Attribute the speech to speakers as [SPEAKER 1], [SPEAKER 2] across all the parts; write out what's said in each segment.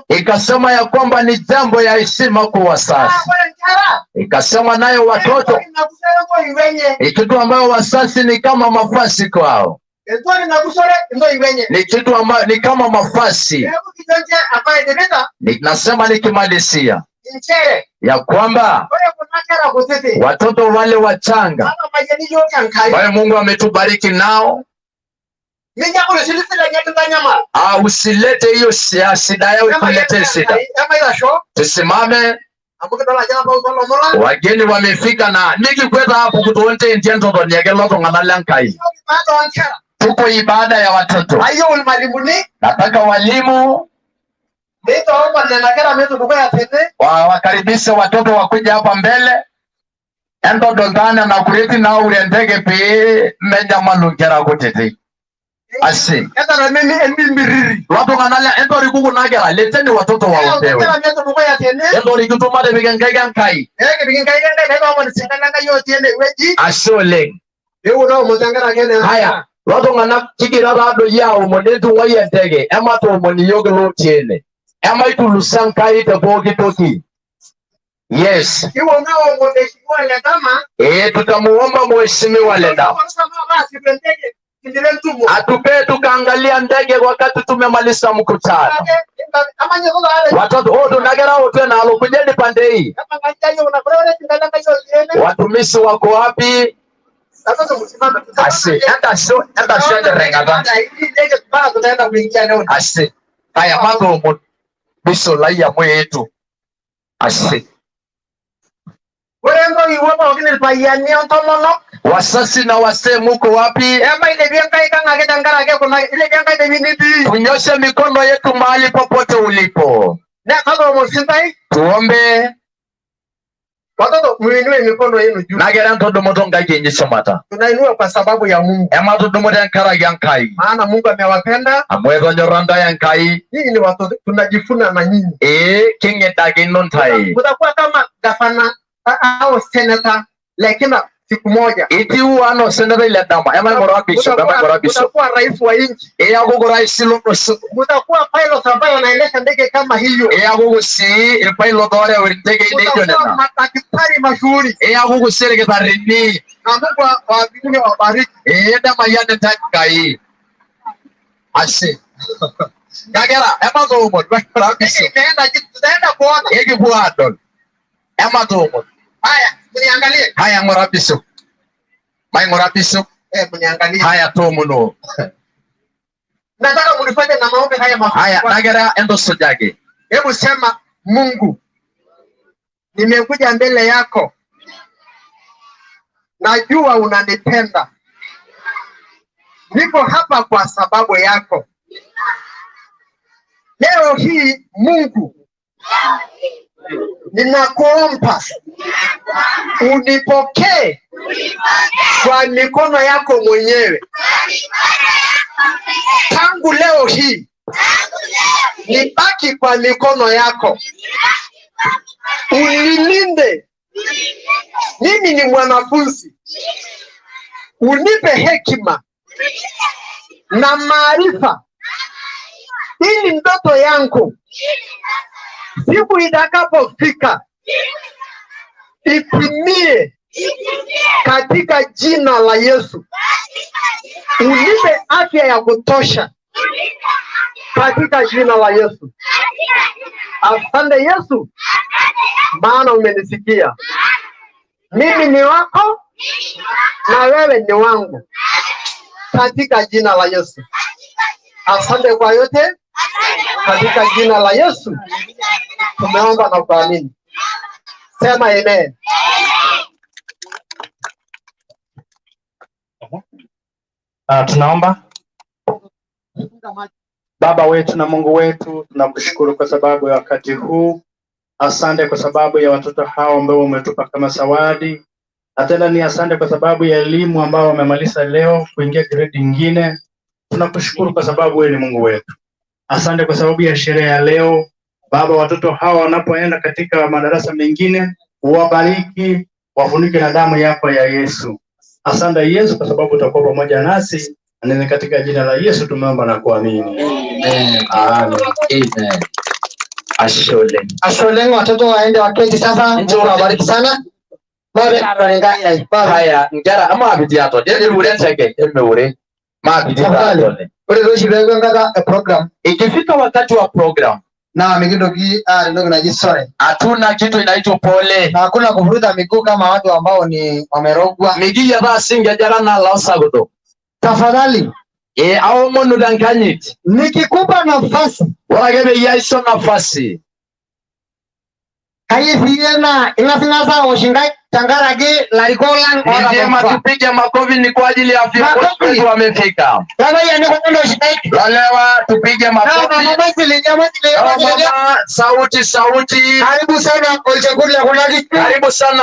[SPEAKER 1] Ikasema ya kwamba ni jambo ya heshima kwa wazazi. Ikasema nayo watoto ni kitu ambayo wazazi ni kama mafasi kwao, ni kitu ambayo ni kama mafasi. Ninasema nikimalizia ya kwamba watoto wale wachanga ambayo Mungu ametubariki nao, usilete hiyo shida yao ikuletee shida. Tusimame, wageni wamefika na nikikweta hapo kutuonte ndientotoniake lotung'ana le Nkai. Tuko ibada ya watoto, nataka walimu wakaribishe watoto wakuja hapa mbele entodol taa nena kureti naure enteke pee menyamalu nkera kutitik. Ashe. Lotung'ana le entoriku kuna kera, leteni watoto waombewe. Entorikitu matipik enkaik Enkai. Ashe oleng. Haya, lotung'anak kigira taa doi aomon nitung'uai enteke, ematoomon iyiok ilotii ene. Emaitulusa Enkai te pooki toki. Yes. Tutamuomba Mheshimiwa Ledama atupee tukaangalia ndege wakati tumemaliza mkutano. Watoto oh, tunagera wote na alokujeni pande hii. Watumishi wako wapi? Ashe, enda sho, enda sho rengata. Ashe. Haya matoomon bisolai amu eetuo. Ashe. Wasasi na wasee muko wapi? Tunyoshe mikono yetu mahali popote ulipo. Tuombe.
[SPEAKER 2] Watoto muinue mikono yenu juu.
[SPEAKER 1] Nagira ntodumu nkaik inyi shumata.
[SPEAKER 2] Tunainua kwa sababu ya Mungu.
[SPEAKER 1] Ematudumu tenkaraki Enkai.
[SPEAKER 2] Maana Mungu amewapenda.
[SPEAKER 1] Amu etonyorra ntae Enkai.
[SPEAKER 2] Nyinyi ni watoto, tunajifuna na nyinyi.
[SPEAKER 1] King'idakino ntae.
[SPEAKER 2] Mtakuwa kama gavana au seneta lakini siku moja
[SPEAKER 1] Itiu anaa osenetai le dama. Emaing'ura bishop, emaing'ura bishop.
[SPEAKER 2] mtakuwa rais wa nchi,
[SPEAKER 1] Iyakuku rais lolosho.
[SPEAKER 2] mtakuwa pilot ambaye anaendesha ndege kama hiyo,
[SPEAKER 1] Iyakuku sii irpilot ooreu intekei neijo
[SPEAKER 2] mtakuwa
[SPEAKER 1] nena.
[SPEAKER 2] madaktari mashuhuri,
[SPEAKER 1] Iyakuku sii irkitarrini.
[SPEAKER 2] na Mungu wa mbinguni awabariki.
[SPEAKER 1] Nemayian intae Enkai. Ashe. Kakera, ematoomon, maing'ura bishop.
[SPEAKER 2] Itaenda tutaenda kuona.
[SPEAKER 1] Ekipuo aadol. Ematoomon.
[SPEAKER 2] Haya, mniangalie.
[SPEAKER 1] Haya ng'ura bishop. Maing'ura bishop.
[SPEAKER 2] Mniangalie.
[SPEAKER 1] Haya toomono.
[SPEAKER 2] Nataka mnifuate na maombi haya mafupi.
[SPEAKER 1] Haya nagira entusujaki.
[SPEAKER 2] Hebu sema, Mungu, nimekuja mbele yako, najua unanipenda, niko hapa kwa sababu yako. Leo hii Mungu, ninakuomba unipokee kwa mikono yako mwenyewe. Tangu leo hii nibaki kwa mikono yako, unilinde. Mimi ni mwanafunzi, unipe hekima na maarifa, ili ndoto yangu siku itakapofika itimie katika jina la Yesu. Unipe afya ya kutosha katika jina la Yesu. Asante Yesu, maana umenisikia. Mimi ni wako na wewe ni wangu katika jina la Yesu. Asante kwa yote katika jina la Yesu tumeomba na kuamini. Sema amen.
[SPEAKER 3] Tunaomba. Baba wetu na Mungu wetu, tunakushukuru kwa sababu ya wakati huu. Asante kwa sababu ya watoto hao ambao umetupa kama zawadi. Na tena ni asante kwa sababu ya elimu ambao wamemaliza leo kuingia grade nyingine. Tunakushukuru kwa sababu wewe ni Mungu wetu. Asante kwa sababu ya sherehe ya leo. Baba, watoto hawa wanapoenda katika madarasa mengine, uwabariki, wafunike na damu yako ya Yesu. Asante Yesu kwa sababu utakuwa pamoja nasi Na ni katika jina la Yesu tumeomba na kuamini.
[SPEAKER 1] Amen.
[SPEAKER 3] Amen.
[SPEAKER 1] Amen. Ashe oleng.
[SPEAKER 2] Ashe oleng, watoto waende waketi sasa. Mungu awabariki sana.
[SPEAKER 1] Haya, nkera mapitii aton. Emeure enteke, emeure. Mapitii
[SPEAKER 2] Tafadhali.
[SPEAKER 1] atoni.
[SPEAKER 2] Ore taa oshi peeku enkata e program
[SPEAKER 1] Ikifika wakati wa program,
[SPEAKER 2] naa mikintoki aata entoki naji sorry.
[SPEAKER 1] Hatuna kitu inaitwa pole.
[SPEAKER 2] Na hakuna kuvuruta miguu kama watu ambao ni wamerogwa.
[SPEAKER 1] Mikiyiataa sii nkejera naloo
[SPEAKER 2] Tafadhali,
[SPEAKER 1] E aomonu tenkanyit.
[SPEAKER 2] Nikikupa nafasi
[SPEAKER 1] Ore ake peyie aisho nafasi,
[SPEAKER 2] kayieu siiyie naa ing'asing'asa aosh inkaik tenkaraki ilarikok lang
[SPEAKER 1] ni vyema
[SPEAKER 2] ootabautua.
[SPEAKER 1] Tupige makofi ni kwa ajili ya viongozi
[SPEAKER 2] Makofi.
[SPEAKER 1] wetu wamefika.
[SPEAKER 2] Lamayiani kuna ntoosh inkaik.
[SPEAKER 1] Lalewa, tupige
[SPEAKER 2] Naa
[SPEAKER 1] makofi.
[SPEAKER 2] mama maisiligia maisiligia
[SPEAKER 1] Oh,
[SPEAKER 2] maisiligia.
[SPEAKER 1] mama, sauti sauti.
[SPEAKER 2] Karibu sana Olchekut le kuna kishu.
[SPEAKER 1] Karibu sana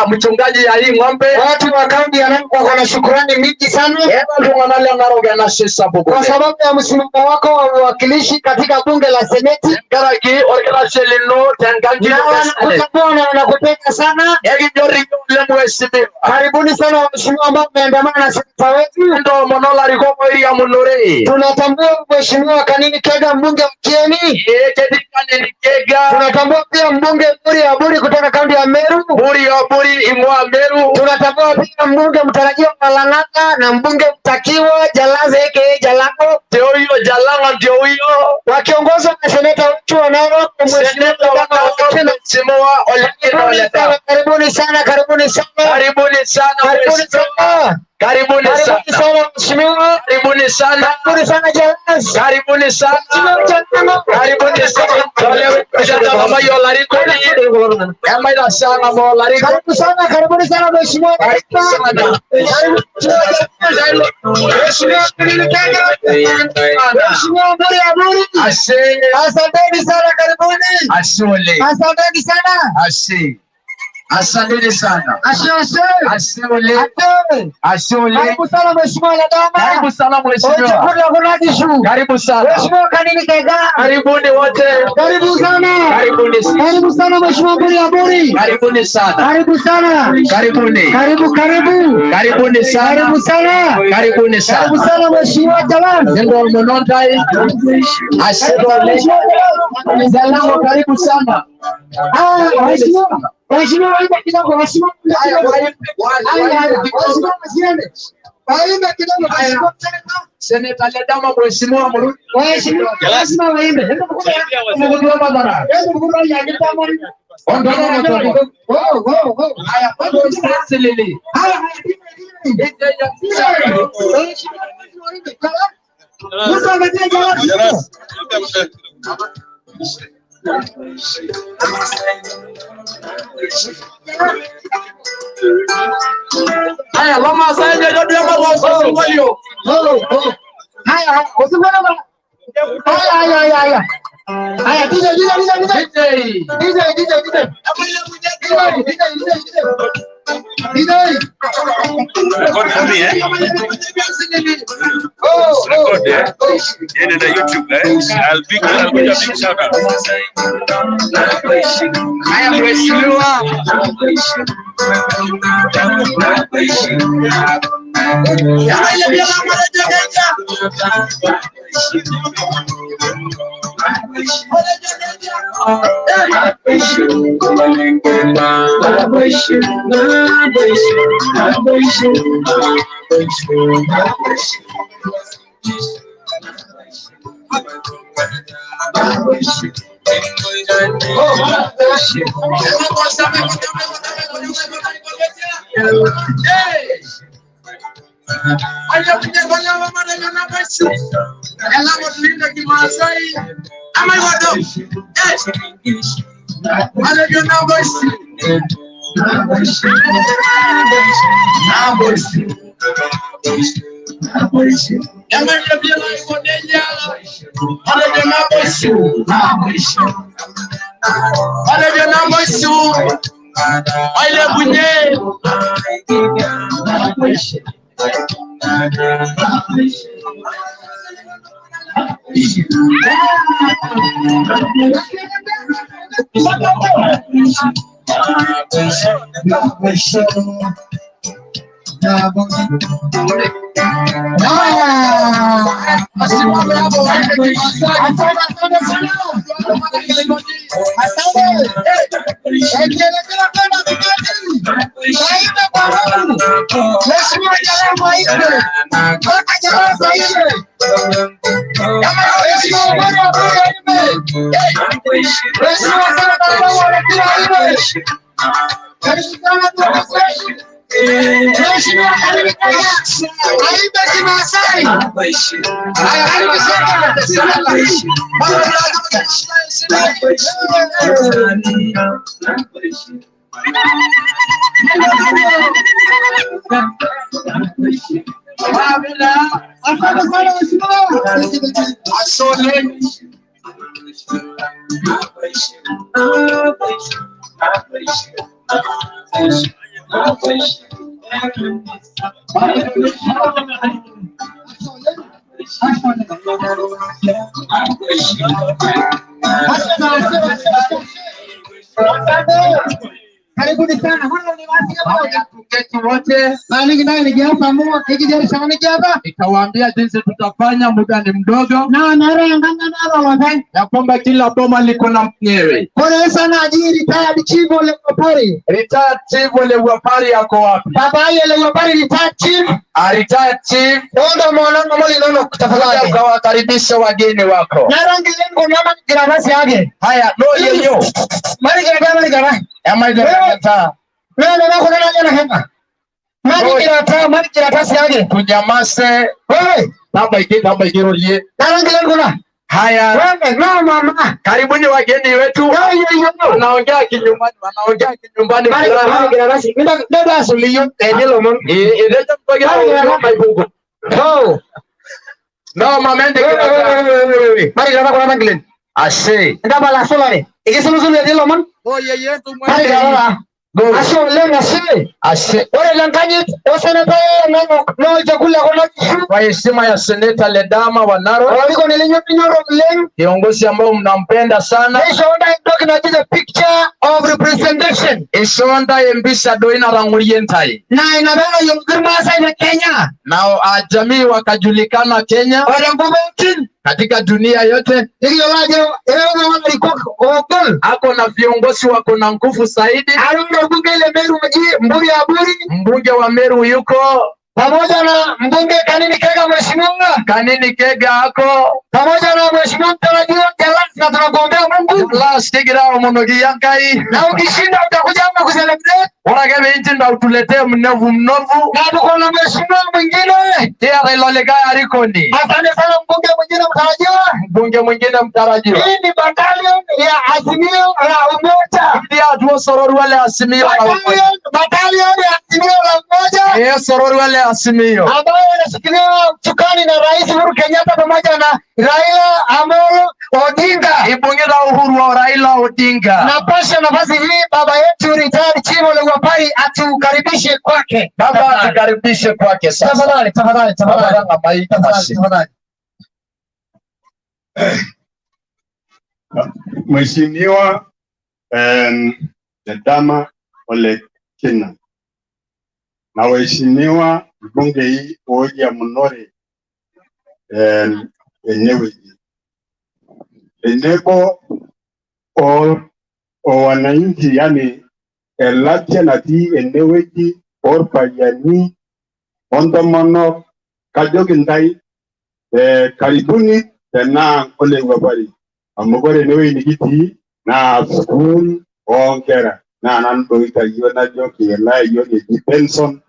[SPEAKER 1] mchungaji ya hii ng'ombe.
[SPEAKER 2] Watu wa kaunti ya Narok wako na shukurani mingi sana
[SPEAKER 1] Eeta iltung'anak le Narok enashe sapuk
[SPEAKER 2] kwa
[SPEAKER 1] oleng.
[SPEAKER 2] Sababu ya msimamo wako wa uwakilishi katika bunge la seneti,
[SPEAKER 1] Tenkaraki orkitashe lino tenkanji
[SPEAKER 2] na
[SPEAKER 1] e Senate.
[SPEAKER 2] wanakutambua na wanakupenda sana.
[SPEAKER 1] Ekinyor iyiok oleng mheshimiwa.
[SPEAKER 2] Karibuni sana waheshimiwa ambao mmeandamana na seneta wetu.
[SPEAKER 1] Entoomono ilarikok oiriamunore.
[SPEAKER 2] Tunatambua Mheshimiwa Kanini Kega, mbunge wa Kieni.
[SPEAKER 1] Ee ketii Kanini Kega.
[SPEAKER 2] Tunatambua pia mbunge Buri Aburi kutoka kaunti ya Meru.
[SPEAKER 1] Buri Aburi ing'ua Meru.
[SPEAKER 2] Tunatambua pia mbunge mtarajiwa wa Lang'ata na mbunge mtakiwa Jalaze aka Jalango,
[SPEAKER 1] Ndio huyo Jalang'o, ndio huyo
[SPEAKER 2] wakiongozwa na seneta wetu wa Narok, Mheshimiwa
[SPEAKER 1] seneta wa Narok, Mheshimiwa Olekina
[SPEAKER 2] Karibuni
[SPEAKER 1] Olekina.
[SPEAKER 2] sana, karibuni sana, karibuni sana,
[SPEAKER 1] Karibuni sana
[SPEAKER 2] karibuni
[SPEAKER 1] mheshimiwa.
[SPEAKER 2] sana,
[SPEAKER 1] Karibuni
[SPEAKER 2] karibuni
[SPEAKER 1] sana.
[SPEAKER 2] sana mheshimiwa,
[SPEAKER 1] Karibuni sana.
[SPEAKER 2] karibuni sana Jalas,
[SPEAKER 1] Karibuni sana.
[SPEAKER 2] Mheshimiwa Jalango.
[SPEAKER 1] Karibuni sana. Ole olarikoni. Emaita sana olarikoni.
[SPEAKER 2] Karibu sana, karibuni sana mheshimiwa.
[SPEAKER 1] Karibu sana.
[SPEAKER 2] Karibu Mheshimiwa Kanini Kega, Mheshimiwa Buri Aburi.
[SPEAKER 1] Ashe.
[SPEAKER 2] Asanteni sana, karibuni.
[SPEAKER 1] Ashe oleng.
[SPEAKER 2] Asanteni sana.
[SPEAKER 1] Ashe. Asanteni sana.
[SPEAKER 2] Ashe, ashe.
[SPEAKER 1] Ashe oleng.
[SPEAKER 2] Ashe.
[SPEAKER 1] Ashe oleng.
[SPEAKER 2] Karibu sana Mheshimiwa Ledama.
[SPEAKER 1] Karibu sana mheshimiwa.
[SPEAKER 2] Olchekut le kuna kishu.
[SPEAKER 1] Karibu sana.
[SPEAKER 2] Mheshimiwa Kanini Kega.
[SPEAKER 1] Karibuni wote.
[SPEAKER 2] Karibu sana.
[SPEAKER 1] Karibuni sana.
[SPEAKER 2] Karibu sana Mheshimiwa Buri Aburi.
[SPEAKER 1] Karibuni sana.
[SPEAKER 2] Karibu sana.
[SPEAKER 1] Karibuni.
[SPEAKER 2] Karibu, karibu.
[SPEAKER 1] Karibuni sana.
[SPEAKER 2] Karibu sana.
[SPEAKER 1] Karibuni
[SPEAKER 2] Karibu
[SPEAKER 1] sana.
[SPEAKER 2] sana Mheshimiwa Jalal.
[SPEAKER 1] Ndio ntai. Ashe oleng. Jalango, karibu sana.
[SPEAKER 2] Ah, waheshimiwa. Waheshimiwa waimbe kidogo, waheshimiwa waimbe kidogo. Haya, haya. Waheshimiwa wasiende. Waimbe kidogo, waheshimiwa seneta.
[SPEAKER 1] Seneta Ledama mheshimiwa Muru.
[SPEAKER 2] Waheshimiwa lazima waimbe. Hebu mkubwa ya kitambo.
[SPEAKER 1] Ondoka mtoto.
[SPEAKER 2] Oh, oh, oh.
[SPEAKER 1] Haya, silili.
[SPEAKER 2] Haya, haya, DJ, DJ. Mtu ametia Jalal.
[SPEAKER 1] Haya, loma sasa ndio ndio mwa
[SPEAKER 2] Oh, oh. Haya, haya, usikwenda bwana. Haya, haya, haya, haya. Haya, DJ, DJ, DJ, DJ.
[SPEAKER 1] DJ.
[SPEAKER 2] DJ, DJ, DJ. DJ, DJ, DJ, DJ. DJ.
[SPEAKER 4] Record for me, eh?
[SPEAKER 2] Oh, oh,
[SPEAKER 4] Record, eh?
[SPEAKER 2] oh.
[SPEAKER 4] Yeah, the YouTube, eh? I'll give you a big shout out.
[SPEAKER 1] Haya, mheshimiwa.
[SPEAKER 2] Karibuni sana.
[SPEAKER 1] Tuketi wote nitawaambia jinsi tutafanya, muda ni mdogo, ya kwamba kila boma liko na mwenyewe. Retired chief Ole Wapari ako wapi? A retired chief, kuja ukawakaribisha wageni wako. Haya, no yeyo tunyamase tabaiki rolie. Haya, karibuni wageni wetu, wanaongea kinyumbani, wanaongea kinyumbani. No mamende ashe ashe. Kwa heshima ya seneta Ledama wa Narok, kiongozi ambao mnampenda sana, ishonda embisha doina rangurientai na jamii wakajulikana Kenya katika dunia yote. Ako na viongozi wako na nguvu zaidi. Mbunge wa Meru yuko
[SPEAKER 2] pamoja na mbunge Kanini Kega, mheshimiwa
[SPEAKER 1] Kanini Kega ako
[SPEAKER 2] pamoja na mheshimiwa mtarajiwa Jalas, na tunakuombea Mungu
[SPEAKER 1] last monogi yankai,
[SPEAKER 2] na ukishinda utakuja hapa kucelebrate.
[SPEAKER 1] Ora inchi utuletee mnovu mnovu,
[SPEAKER 2] na tuko na mheshimiwa mwingine
[SPEAKER 1] tia iloleka arikoni.
[SPEAKER 2] Asante sana mbunge mwingine mtarajiwa,
[SPEAKER 1] mbunge mwingine mtarajiwa.
[SPEAKER 2] Hii ni battalion ya Azimio la Umoja,
[SPEAKER 1] ndio atuo sororo wale Azimio la
[SPEAKER 2] Umoja, battalion ya Azimio la Umoja,
[SPEAKER 1] eh, sororo wale Azimio
[SPEAKER 2] ambayo inashikiliwa chukani na Rais Uhuru Kenyatta pamoja na Raila Amolo Odinga.
[SPEAKER 1] Ibunge la Uhuru wa Raila Odinga.
[SPEAKER 2] Napasha nafasi hii baba yetu retired chief Ole Wapari atukaribishe kwake.
[SPEAKER 1] Baba atukaribishe kwake sasa.
[SPEAKER 2] Tafadhali, tafadhali, tafadhali. Tafadhali.
[SPEAKER 5] Mheshimiwa Ledama Ole Kina na waheshimiwa mbunge hii oja Munore enyewe enebo o wananchi, yani elatia natii enewueji orpayiani ontomonok, kajoki ntai karibuni tenaa Ole Wapari amu ore enewueji nikitii naa sukuul oonkera naa nanu doi tayiolo najoki ele ayioni eji Benson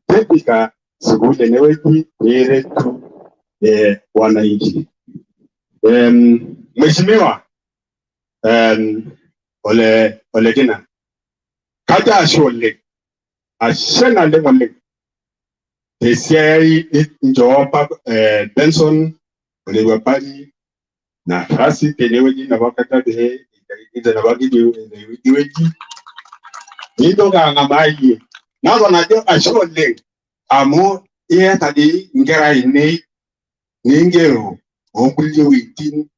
[SPEAKER 5] tipika sukuul enewueji peeretu wananchi. Mheshimiwa Ole Kina, kajo ashe oleng, ashe naleng oleng tesiai nchoo apa Benson Ole Wapari nafasi tenewueji napa kata pee itenapaki tenewueji nintoki ang'amaa iyie. Naton ajo ashe oleng amu iyata dii inkera ainei ningero oonkulie wuejitin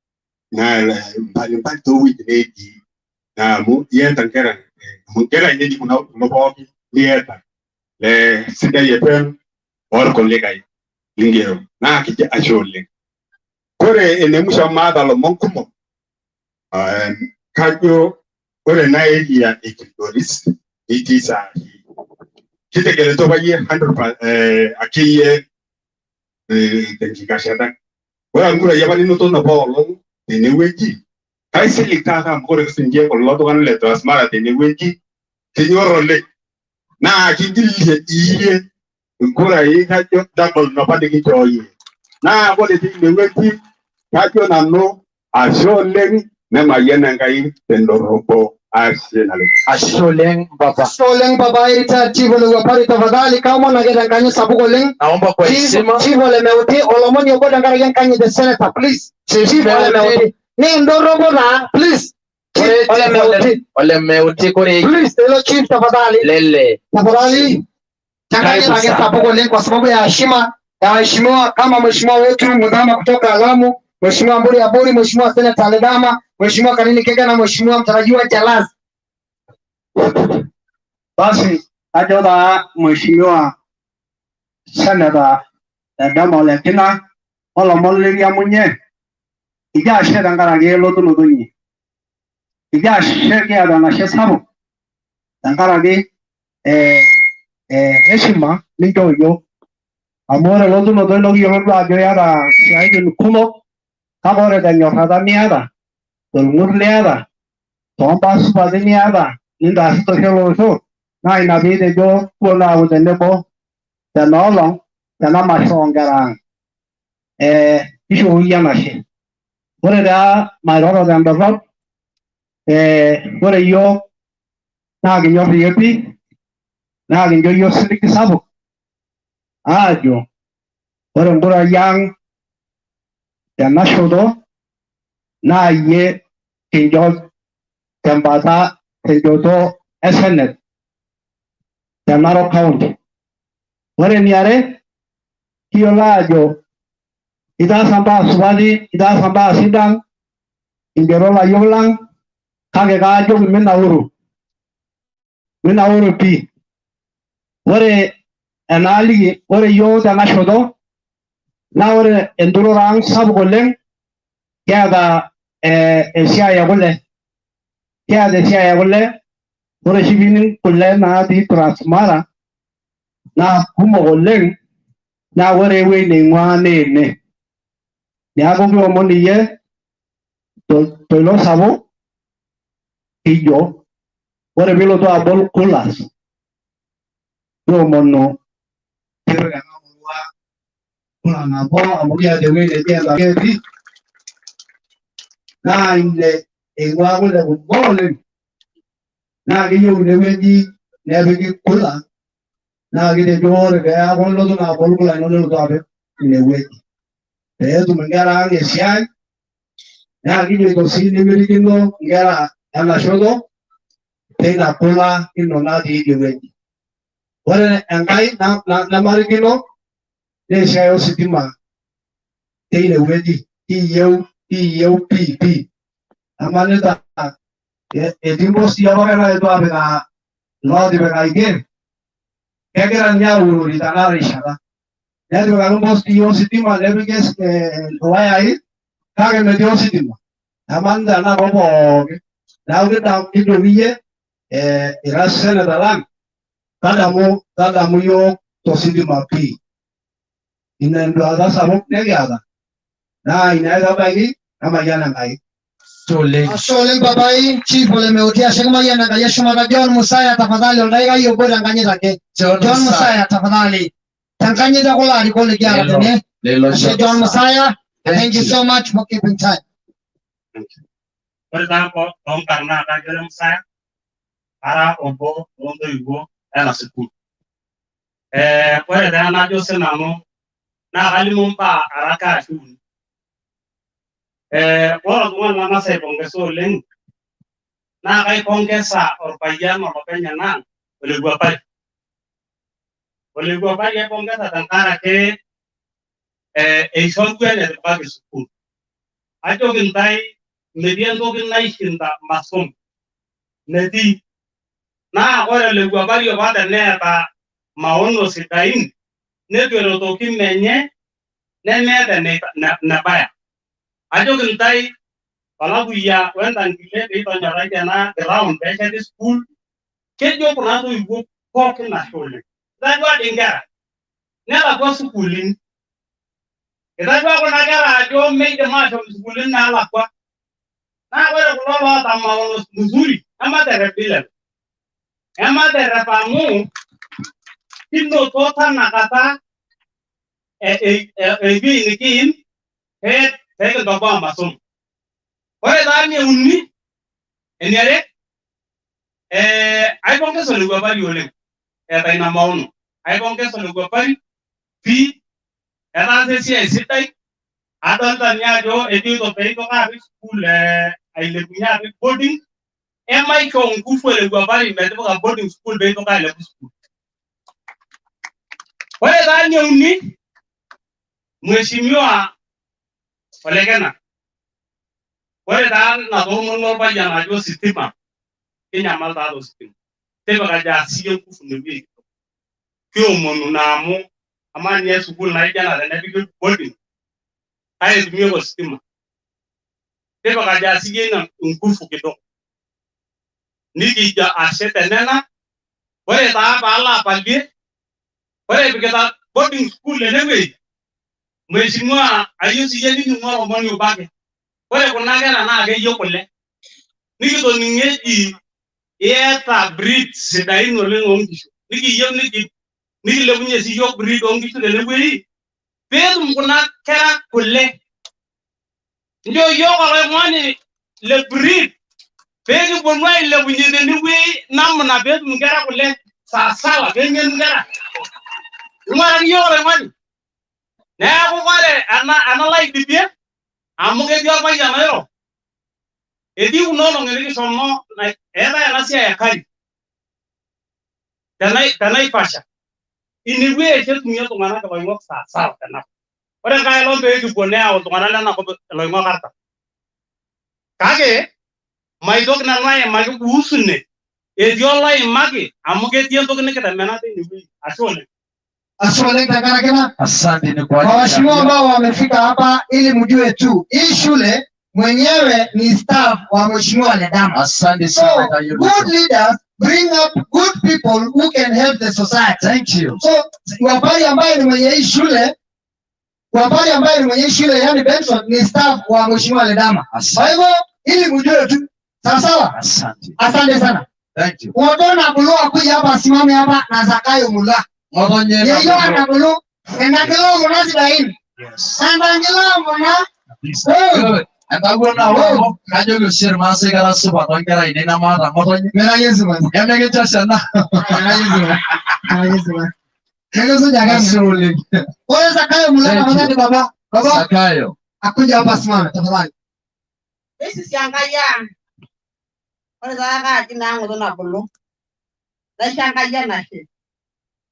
[SPEAKER 5] na mbalimbali toowuejitin neetii naa amu iyata inkera amu inkera ainei kuna pookin niyata. Le Sidai FM orkulikae lingero naa kijo ashe oleng. Kore enemusho maata lomon kumok, kajo ore ena area e Kilgoris nitii sahi kitegereto apa yie 100 akeyie tenkikashata. Ore nkurai apa ninoto napa olong tenewueji kaisilig taata amu ore sininche kulo tung'anak le Transmara tenewueji kinyor oleng naa kigilie iyie nkurai kajo double napa nikinchoo yie. Naa ore tinewueji kajo nanu ashe oleng nemayian Enkai tendorropo. Ashe naleng.
[SPEAKER 1] Ashe oleng baba.
[SPEAKER 2] Ashe oleng baba retired chief Ole Wuapari, tafadhali kaomon ake tenkanyit sapuk oleng.
[SPEAKER 1] Naomba kwa
[SPEAKER 2] Chief
[SPEAKER 1] heshima.
[SPEAKER 2] Chief Ole Meuti olomoni obo tenkaraki enkanyit e senator, please.
[SPEAKER 1] Chief
[SPEAKER 2] Chief Ole
[SPEAKER 1] Meuti.
[SPEAKER 2] Meuti. Ni endorropo taa, please. Chief
[SPEAKER 1] Ore
[SPEAKER 2] Ole
[SPEAKER 1] Chief
[SPEAKER 2] Meuti.
[SPEAKER 1] Ole Meuti kore
[SPEAKER 2] Please, elo chief tafadhali.
[SPEAKER 1] lele.
[SPEAKER 2] Tafadhali. Tenkanyit
[SPEAKER 1] Karibu
[SPEAKER 2] ake
[SPEAKER 1] sana.
[SPEAKER 2] sapuk oleng kwa sababu ya heshima ya waheshimiwa kama mheshimiwa wetu Mudhama kutoka Lamu, Mheshimiwa Mburi Aburi, Mheshimiwa Senator Ledama, Mheshimiwa Kanini Kega na Mheshimiwa mtarajiwa Jalaz.
[SPEAKER 3] Basi ajo taa Mheshimiwa Senator Ledama Ole Kina olomon liriamunye ijo ashe tenkaraki elotunoto inyi. Ijo ashe kiata enashe sapuk tenkaraki heshima ninchoo yiok amu ore elotunoto ino kiyiolo duo ajo iyata isiaitin kumok kake ore tenyorrata niata tolng'ur liata toombaa supati niata nintaasita oshi ele osho naa ina piitejo kuonu aaku tenebo tena olong tena masho oonkera ang. Kishukoki enashe. Ore taa mairoro tendorrop, ore yiok naa kinyorr iyie pii naa kincho iyie osiligi sapuk aajo ore nkurai ang tena shoto naa iyie kincho tembata tenchoto e Senate te Narok County. Ore eniare kiyiolo aajo itaasa mbaa supati, itaasa mbaa sidan ingero layiok lang kake kaajoki minauru, minauru pii. Ore enaaliki ore yiok tena shoto naa ore enturore ang sapuk oleng kiata esiai e kule, kiata esiai e kule. Ore oshi piining kule natii Transmara naa kumok oleng naa ore ewueji neing'uaa naa ene. Niaku kiomon iyie toilo sapuk kijo ore piilotu abol coolers kiomonu tipika ena murua kula nabo amu kiata ewueji neji Entangeti naa ine eing'uaa kule kumok oleng naa keyieu inewueji nepiki kula naa kitejo ore peeku ilotu naa abol kula ino nilotu apik inewueji peetum inkera ang esiai naa kijoito sii nemirikino inkera ena shoto teina kula ino natii idie wueji. Ore enkae nemarikino naa esiai ositima teine wueji kiyieu pii pii amanita etii mposti apake naetuo apikaa lootipikaitie kegira ninye aurori tena rishata netipikaki mpostii ositima nepiki iwayai kake metii ositima emanita enakop pooki neeku kijoki iyie ira seneta lang tadamu yiok tositima pii. Ina enduata sapuk nikiata naa ina aitabaiki nemayian Enkai.
[SPEAKER 2] Ashe oleng papai Chief Ole Meuti, ashe kimayian Enkai eshumata. John Musaya tafadhali, oldaikai obo tenkanyit ake. John Musaya tafadhali, tenkanyit ekulo arikok likiata tene. Ashe John Musaya, thank you so much for keeping time.
[SPEAKER 6] Ore taa toonkarn naa kajo Ole Musaya, ara obo loontoiwuo ena sukuul. Ore taa enajo sinanu naa kalimu imbaa araka ashu uni. Ore oltung'ani lang'as aipongesa oleng naa kaipongesa orpayian olopeny ena Ole Wuapari. Ole Wuapari aipongesa tenkaraki eishorua enetipikaki sukuul. Ajoki intae metii entoki naishinda masomo. Metii. Naa ore Ole Wuapari apa teneeta Maono sidain neitu eretoki menye nemeeta nebaya. Ajoki intae olakuyia wentankile peitonyorratie ena ground peesheti sukuul. Kejo kuna toiwuo pookin ashe oleng. Itadua dii inkera nelakua sukuulini. Itadua kuna kera ajo meidim aashom sukuulini naalakua. Naa ore kulo loota maono mzuri ematerrep dii lelo. Ematerrep amu kinoto tanakata ewueji nikiim pee kintoboa masomo. Ore taa eneuni, eniare, aipongeza Olewuapari oleng eeta ina maono. Aipongeza Olewuapari pii, etaasa esiai sidai. Adolta ninye ajo ejoito peitoki apik sukuul ailepunye apik boarding. Emaisho nguvu Olewuapari metipika boarding school peitoki ailepu sukuul. Ore taa eneuni, Mheshimiwa Olekena, ore taa ina tomononi orpayian ajo ositima, kinyamal taa tositima. Tipika jaasiye nguvu inewueji kidogo. Kiomonu naa amu amaa ninye sukuul naijo ena tenepiki boarding, kai etumieki ositima? Tipika jaasiye ina nguvu kidogo. Nikijo ashe tenena. Ore taa paalo apalie, ore epikita boarding school enewueji, Mheshimiwa, ayieu siyie nining'u olomoni obo ake. Ore kuna kera naa keyieu kule. Nikitoning'o eji iyata breed sidain oleng oonkishu. Nikiyieu nikilepunye sii yiok breed oonkishu tenewueji peetum kuna kera kule. Nchoo yiok oloing'oni le breed pee kiponu ailepunye tenewueji namna peetum inkera kule sawasawa peeng'enu inkera. Ing'uraki yiok oloing'oni. Neeku ore ena laidipie amu ketii orpayian oiro. Etii kuna olong'i nikishomo eetae ena siai e kari tenaipasha. Inewueji oshi etumie iltung'anak iloing'ok sawasawa tenakop. Ore enkae olong pee kipuo neyau iltung'anak lenakop iloing'ok artam. Kake maitoki nanu aimaki kuhusu ine, etii oloimaki amu ketii entoki nikitemena teinewueji. Ashe oleng.
[SPEAKER 2] Ashe oleng tenkaraki ina.
[SPEAKER 1] Asante ni kwa
[SPEAKER 2] Kwa waheshimiwa ambao wamefika hapa, ili mjue tu hii shule mwenyewe ni staff wa Mheshimiwa Ledama.
[SPEAKER 1] Asante
[SPEAKER 2] So
[SPEAKER 1] sana Kayulu.
[SPEAKER 2] good leaders bring up good people who can help the society.
[SPEAKER 1] Thank you.
[SPEAKER 2] So Wapari ambaye ni mwenye hii shule, Wapari ambaye ni mwenye hii shule yani Benson ni staff wa Mheshimiwa Ledama. Kwa
[SPEAKER 1] Asante.
[SPEAKER 2] hivyo ili mjue tu. Sawa sawa?
[SPEAKER 1] Asante.
[SPEAKER 2] Asante sana.
[SPEAKER 1] Thank you.
[SPEAKER 2] Ng'oto Nabulu akuja hapa asimame hapa na Zakayo Mula.
[SPEAKER 1] Ng'otonye
[SPEAKER 2] Yeyo
[SPEAKER 1] Nabulu.
[SPEAKER 2] Nabulu endakilo muna sidain.
[SPEAKER 1] Yes.
[SPEAKER 2] Endakilo muna.
[SPEAKER 1] Kabisa. Good. Entawuo nabo kajoki oshi irmaasai kara supa toonkera ainei nemaata ng'otonye.
[SPEAKER 2] Mira Yesu basi.
[SPEAKER 1] Nemikinchosha ena.
[SPEAKER 2] Mira Yesu. Mira Yesu. Nikusuja kama.
[SPEAKER 1] Ashe oleng.
[SPEAKER 2] Wewe Zakayo Mula
[SPEAKER 1] Thank you.
[SPEAKER 2] tafadhali baba. Baba
[SPEAKER 1] Zakayo.
[SPEAKER 2] akuja hapa asimame tafadhali.
[SPEAKER 7] Neisisi Enkai ang. Ore taa kaaji naa ng'oto nabulu. Naisho Enkai enashe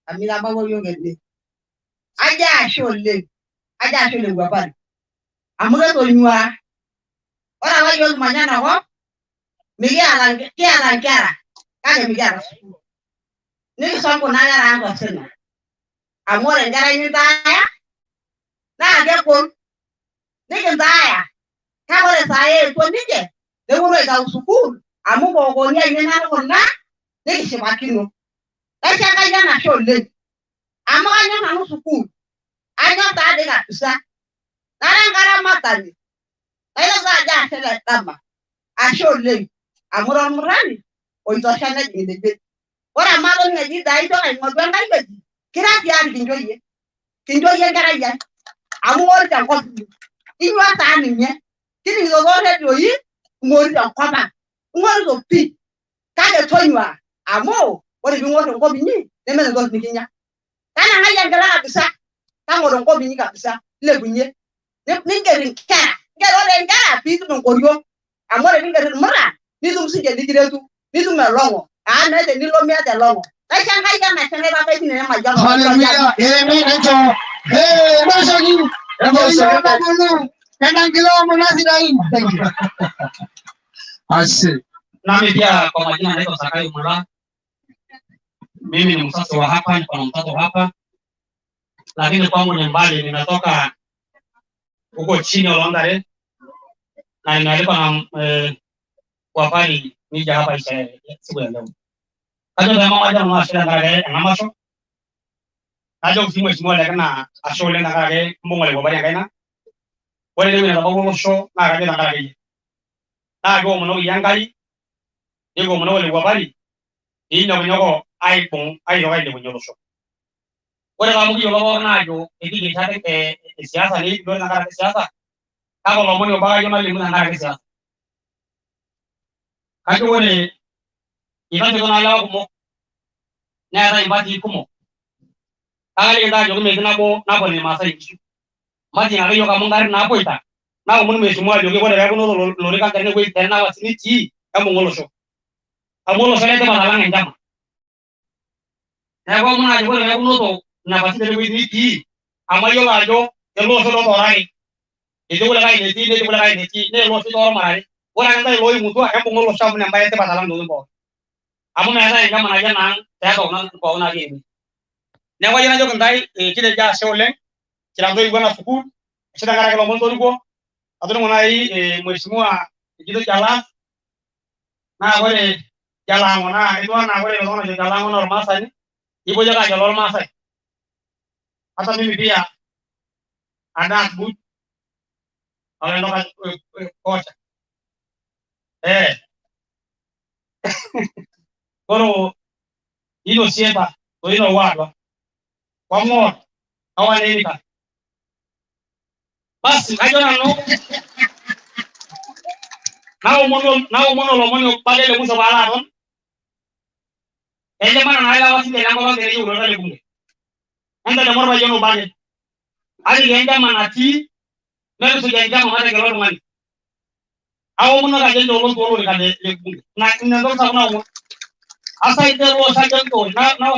[SPEAKER 7] amu itabawua yiok ene. Ajo ashe oleng. Ajo ashe Olewuapari. Amu ketonyuaa. Ore apa yiok kimanya enakop, mikiata kiata inkera kake mikiata sukuul. Nikisom kuna kera ang tosina. Amu ore enkerai nintaaya naa kegol. Nikintaaya. Kake ore saai eetuo ninche neponu aitau sukuul amu kokoni ainei nanu kuna nikishipakino. Naisho Enkai enashe oleng. Amu kanyor nanu sukuul. Anyor taa dii kabisa. Nara enkaramatani. Naitoki taa ajo ashe Ledama. Ashe oleng. Amu ira ormurrani oitosha nejing ine wueji. Ore amu atoning'o eji dai itoki aing'oru enkae wueji, kira tiari kincho iyie. Kincho iyie enkerai ai. Amu ing'orita enkop inyi. Inyua taa ninye. Kining'ito toorredioi ing'orita enkop ang. Ing'orito pii. Kake tonyua amu ore piing'or enkop inyi nemeeta entoki nikinya. Tanang'ai enkila kabisa. Tang'oro enkop inyi kabisa. Ilepunye. Ninger inkera. Ngero ore inkera piitum enkoriong. Amu ore piinger irmuran nitum sinche likiretu. Nitum elong'o. Amu meeta enilo miata elong'o. Naisho Enkai enashe naitabaiki ine emayian
[SPEAKER 2] Hallelujah. Amen. Encho. Hey, noshoki. Yeyo Nabulu. Endakilo muna sidain. Thank you.
[SPEAKER 1] Ashe.
[SPEAKER 8] Nami pia kwa majina naitwa Zakayo Mula.
[SPEAKER 6] Mimi ni mzazi wa hapa, niko na mtoto hapa, lakini kwangu ni mbali, nimetoka huko chini Olongare na ninalipa na wapari nija hapa siku ya leo. Kajo taa mama nanu ashe tenkaraki ena masho, najoki sii mheshimiwa Lekina ashe oleng tenkaraki imbung'a Olewuapari enkaina. Ore enewueji netabawua olosho naa kajo tenkaraki iyie. Naa kiomonoki iyie Enkai, nikiomonoki Olewuapari piinyokonyoko aibung aitoki ailepunye olosho. Ore taa amu kiyiolo pookin aajo etii irishat e siasa nikitii tenkaraki siasa, kake olomoni obo ake ayieu nalimu tenkaraki siasa. Kajo ore itasheto naa ilewa kumok neetae impatii kumok, kake aliki ntae ajoki metii nabo napon irmaasai inkishu. Matijing ake yiok amu ingarrin naapoita, naomon mheshimiwa ajoki ore peeku inoto ilorikan tenewueji tena nafasi nitii, embung'a olosho. Amu olosho letipat alang enchama. Neeku aomon ajo ore peeku inoto nafasi tenewueji nitii, amu ayiolo ajo ele osho lotooraki. Etii kulikae enetii, netii kulikae enetii, naa ele osho itooro marare. Ore ake ntae loimutua, embung'a olosho amu ina embae etipat alang intokitin pookin. Amu meetae enchama naji enaang tiatua kuna pookin natii ene. Neeku ayieu najoki ntae kitejo ashe oleng, kira ntoiwuo ena sukuul, ashe tenkaraki ilomon litorikuo. Atoning'o naaji mheshimiwa ejito Jalas, naa ore Jalang'o naa etiu anaa ore ilo tung'ani ojo Jalang'o naa ormaasani, ipoji ake ajo olormaasai. Hata mimi pia adak buj alendoka kocha. Koro in osiepa to in owadwa. Wamor ka waneni ka. Basi kajo nanu naomonu olomoni obo ake le musho paalo aton. Ejemana naa ilewa sidain enkop ang teneyieu olorika le bunge. Entadamu orpayian obo ake. Aliki enchama natii, metusuj enchama mategelu oltung'ani. Aomonoki ajo enchoo olontu olorika le bunge. Ina entoki sapuk naomon. Asaidia ele osho ajo enchoo,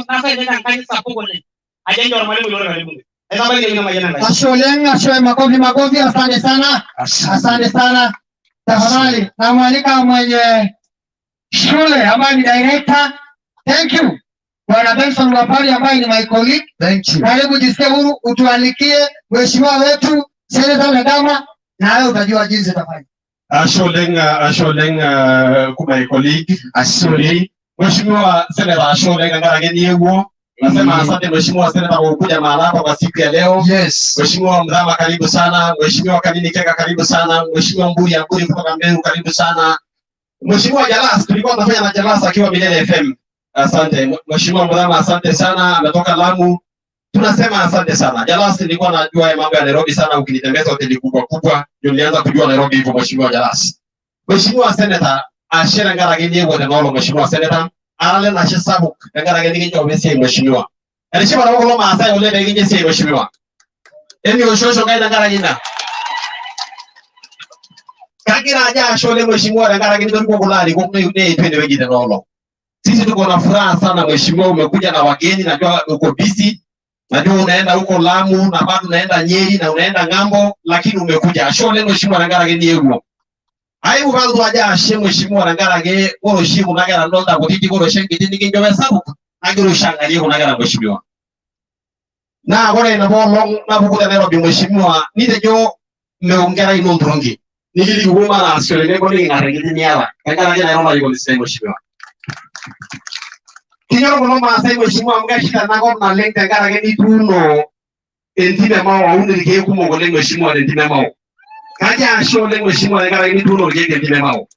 [SPEAKER 6] nasaidia tenkanyit sapuk oleng. Ajo enchoo ormalimui olorika le bunge. Aitabaiki ina mayian Enkai.
[SPEAKER 2] Ashe oleng, ashe makofi makofi, asante sana. Asante sana. Tafadhali namwalika mwenye shule ambaye ni director. Thank you. Bwana Benson Wapari ambaye ni my colleague.
[SPEAKER 1] Thank you.
[SPEAKER 2] Karibu, jisikie huru utualikie mheshimiwa wetu Senator Ledama, na wewe utajua jinsi utafanya.
[SPEAKER 5] Ashe oleng, ashe oleng, my colleague.
[SPEAKER 1] Ashe oleng.
[SPEAKER 5] Mheshimiwa Senator, ashe oleng tenkaraki niewuo. Nasema asante Mheshimiwa Senator kwa kuja mahali hapa kwa siku ya leo.
[SPEAKER 1] Yes.
[SPEAKER 5] Mheshimiwa Mdhama karibu sana, Mheshimiwa Kanini Kega karibu sana, Mheshimiwa Mburi Amburi kutoka Meru karibu sana. Mheshimiwa Jalas, tulikuwa tunafanya na Jalas akiwa Milele FM. Asante Mheshimiwa Mdhama, asante sana, ametoka Lamu. Tunasema asante sana. Jalas, nilikuwa najua mambo ya Nairobi sana, ukinitembeza hoteli kubwa kubwa, ndio nilianza kujua Nairobi hivyo Mheshimiwa Jalas. Mheshimiwa Senator, ashe tenkaraki niewuo tena Mheshimiwa Senator. Arale nashe sapuk tenkaraki nikinchoo esiai Mheshimiwa. Etishipa nabo kulo Maasai oleng pee kincho esiai Mheshimiwa. Emioshoosho nkaik tenkaraki ina. Kagira ajo ashe oleng Mheshimiwa tenkaraki nitorikuo kulo arikok neetuo enewueji tena olong. Sisi tuko na furaha sana Mheshimiwa, umekuja na wageni, najua uko busy. Najua unaenda huko Lamu na bado unaenda Nyeri na unaenda ng'ambo, lakini umekuja. Ashe oleng Mheshimiwa tenkaraki niewuo. Aibu palotu ajo ashe Mheshimiwa tenkaraki ore oshi kuna kera nidolta kutitik, ore oshi enkiti nikincho esapuk, nagira oshi ang'arie kuna kera Mheshimiwa. Naa ore enapa olong napuku te Nairobi Mheshimiwa, nitejo meok enkerai ino olturungi. Nikiliki kuo mataasisho tenebo niking'ar enkiti niata. Tenkaraki naira olarikoni sidai Mheshimiwa. Kinyor kulo Maasai Mheshimiwa amu keshita ena kop naleng tenkaraki nituuno entim e Mau aun irkeek kumok oleng Mheshimiwa tentim e Mau. Kajo ashe oleng Mheshimiwa tenkaraki nituuno irkeek tentim e Mau.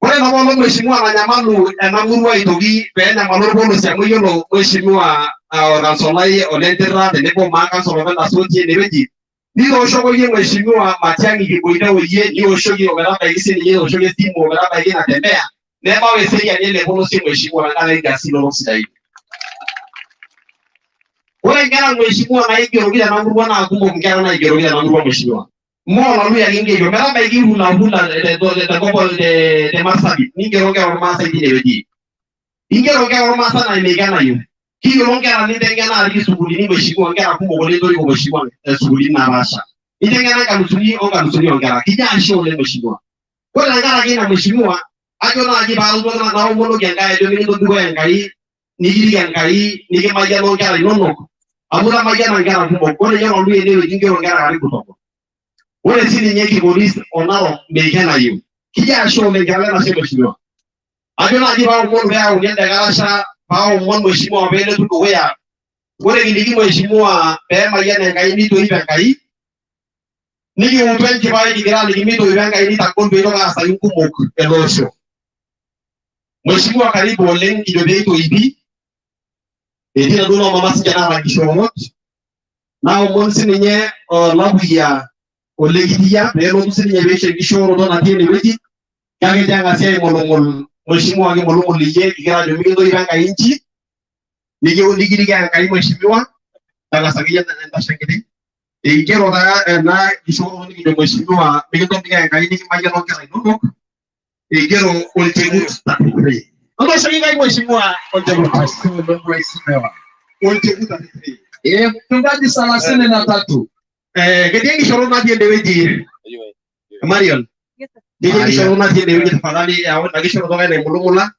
[SPEAKER 5] Ore enapa olong Mheshimiwa nanyamalu ena murua aitoki peenyamalu orpolosie amu iyiolo Mheshimiwa orkansolai ole Ntirra tenebo maa kansola Openda otii enewueji, nitooshoko iyie Mheshimiwa Matiang'i kiboita oyie, nioshoki ometabaiki sininye, nioshoki esimu ometabaiki Natembeya, nebau eseriani ele polosie Mheshimiwa tenkaraki nkiasin inonok sidain. Ore inkera Mheshimiwa naigeroki tena murua naa kumok inkera naigeroki tena murua Mheshimiwa. Moo Ololuya ake ingero, metabaiki Hulahula tenkop te Marsabit, ningero inkera ormaasai tinewueji. Ingero inkera ormaasai naa meikenayu. Kiyiolo inkera ninteng'ena arik isukuulini Mheshimiwa, inkera kumok oleng toriko Mheshimiwa isukuulini napaasha. Ninteng'ena nkalusuni o nkalusuni oonkera. Kijo ashe oleng Mheshimiwa. Ore tenkaraki ina Mheshimiwa, ajo naaji paalotu naomonoki Enkai ajo mikintobiko Enkai
[SPEAKER 8] Nikirik Enkai nikimayiana onkera inonok amu itamayiana nkera kumok. Ore ninye Olui enewueji ingero nkera karibu 10. Ore sininye Kilgoris o Narok meikenayu. Kijo ashe oleng kira lenashe mheshimiwa. Ajo naaji paomon peyauni elde karasha paomon mheshimiwa peelotu dukuya. Ore kiliki mheshimiwa peemayian Enkai nitoip Enkai nikiutu enchipai kigira aliki mitoipo Enkai nitagol peitoki aasaki nkumok ele osho. Mheshimiwa karibu oleng kijo pee itoipi. Etii naduo noo mama sinche naata nkishoorot. Naomon sininye olakuyia olekitiyia peelotu sininye peisho enkishooroto natii enewueji. Kake keng'asi aing'ulung'ul mheshimiwa kimulung'ul iyie kigira ajo mikintoipo Enkai inchi. Nikiu nikiriki Enkai mheshimiwa. Tang'asa akeyie entashe enkiti. Eigero taa ena kishooroto nikijo mheshimiwa mikintombika Enkai nikimayiana onkera inonok. Eigero Olchekut 33. Ontooshoki Enkai mheshimiwa Olchekut. Olchekut 33.
[SPEAKER 1] Mchungaji 33.
[SPEAKER 8] Ketii enkishooroto natii ende wueji. Marion. Ketii enkishooroto natii ende wueji tafadhali yau ina kishooroto kai naimulumula.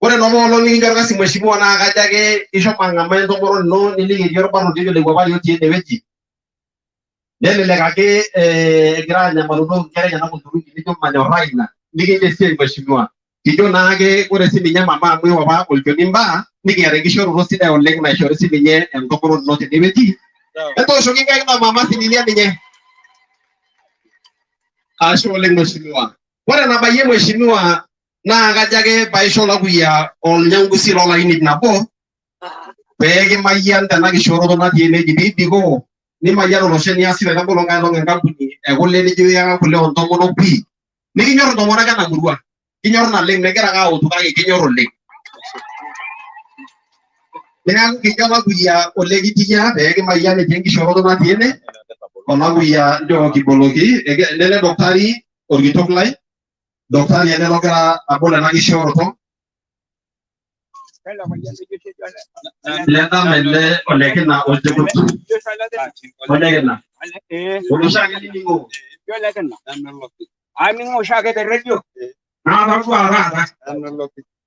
[SPEAKER 8] Ore enapa olong nikincho orkasi mheshimiwa naa kajo ake ishomo ang'amaa entomononi ino niliki etii orbarnoti ojo Lewuapari otii ene wueji. Nelelek ake egira anyamalu nkera enyenak olturungi nijo manyorraa ina. Nikincho esiai mheshimiwa. Kijo naake ore sininye mama amu iwa apa olchoni mbaa nikiata enkishooroto sidai oleng naishori sininye entomononi ino tenewueji. Etooshoki nkaik ina mama sininia ninye. Ashe oleng mheshimiwa. Ore enabayie mheshimiwa naa kajo ake paisho olakuyia olnyangusi loolainit nabo pee kimayian tena kishooroto natii enewueji piibikoo nimayian olosho niasita tabolo nkae olong enkampuni ekule nijo iyaka kule oontomonok pii. Nikinyor intomonok ena murua. Kinyor naleng megira ake autu kake kinyor oleng. Neeku kincho olakuyia olekitiyia pee kimayian etii enkishooroto natii ene. Olakuyia nchoo kiboloki lele daktari orkitok lai. Daktari ele logira abol ena kishooroto. Lendama ele olekina olchekut. Olekina. Oloshiake lining'o.
[SPEAKER 9] Aning'o oshiake te redio. Naatadua taata.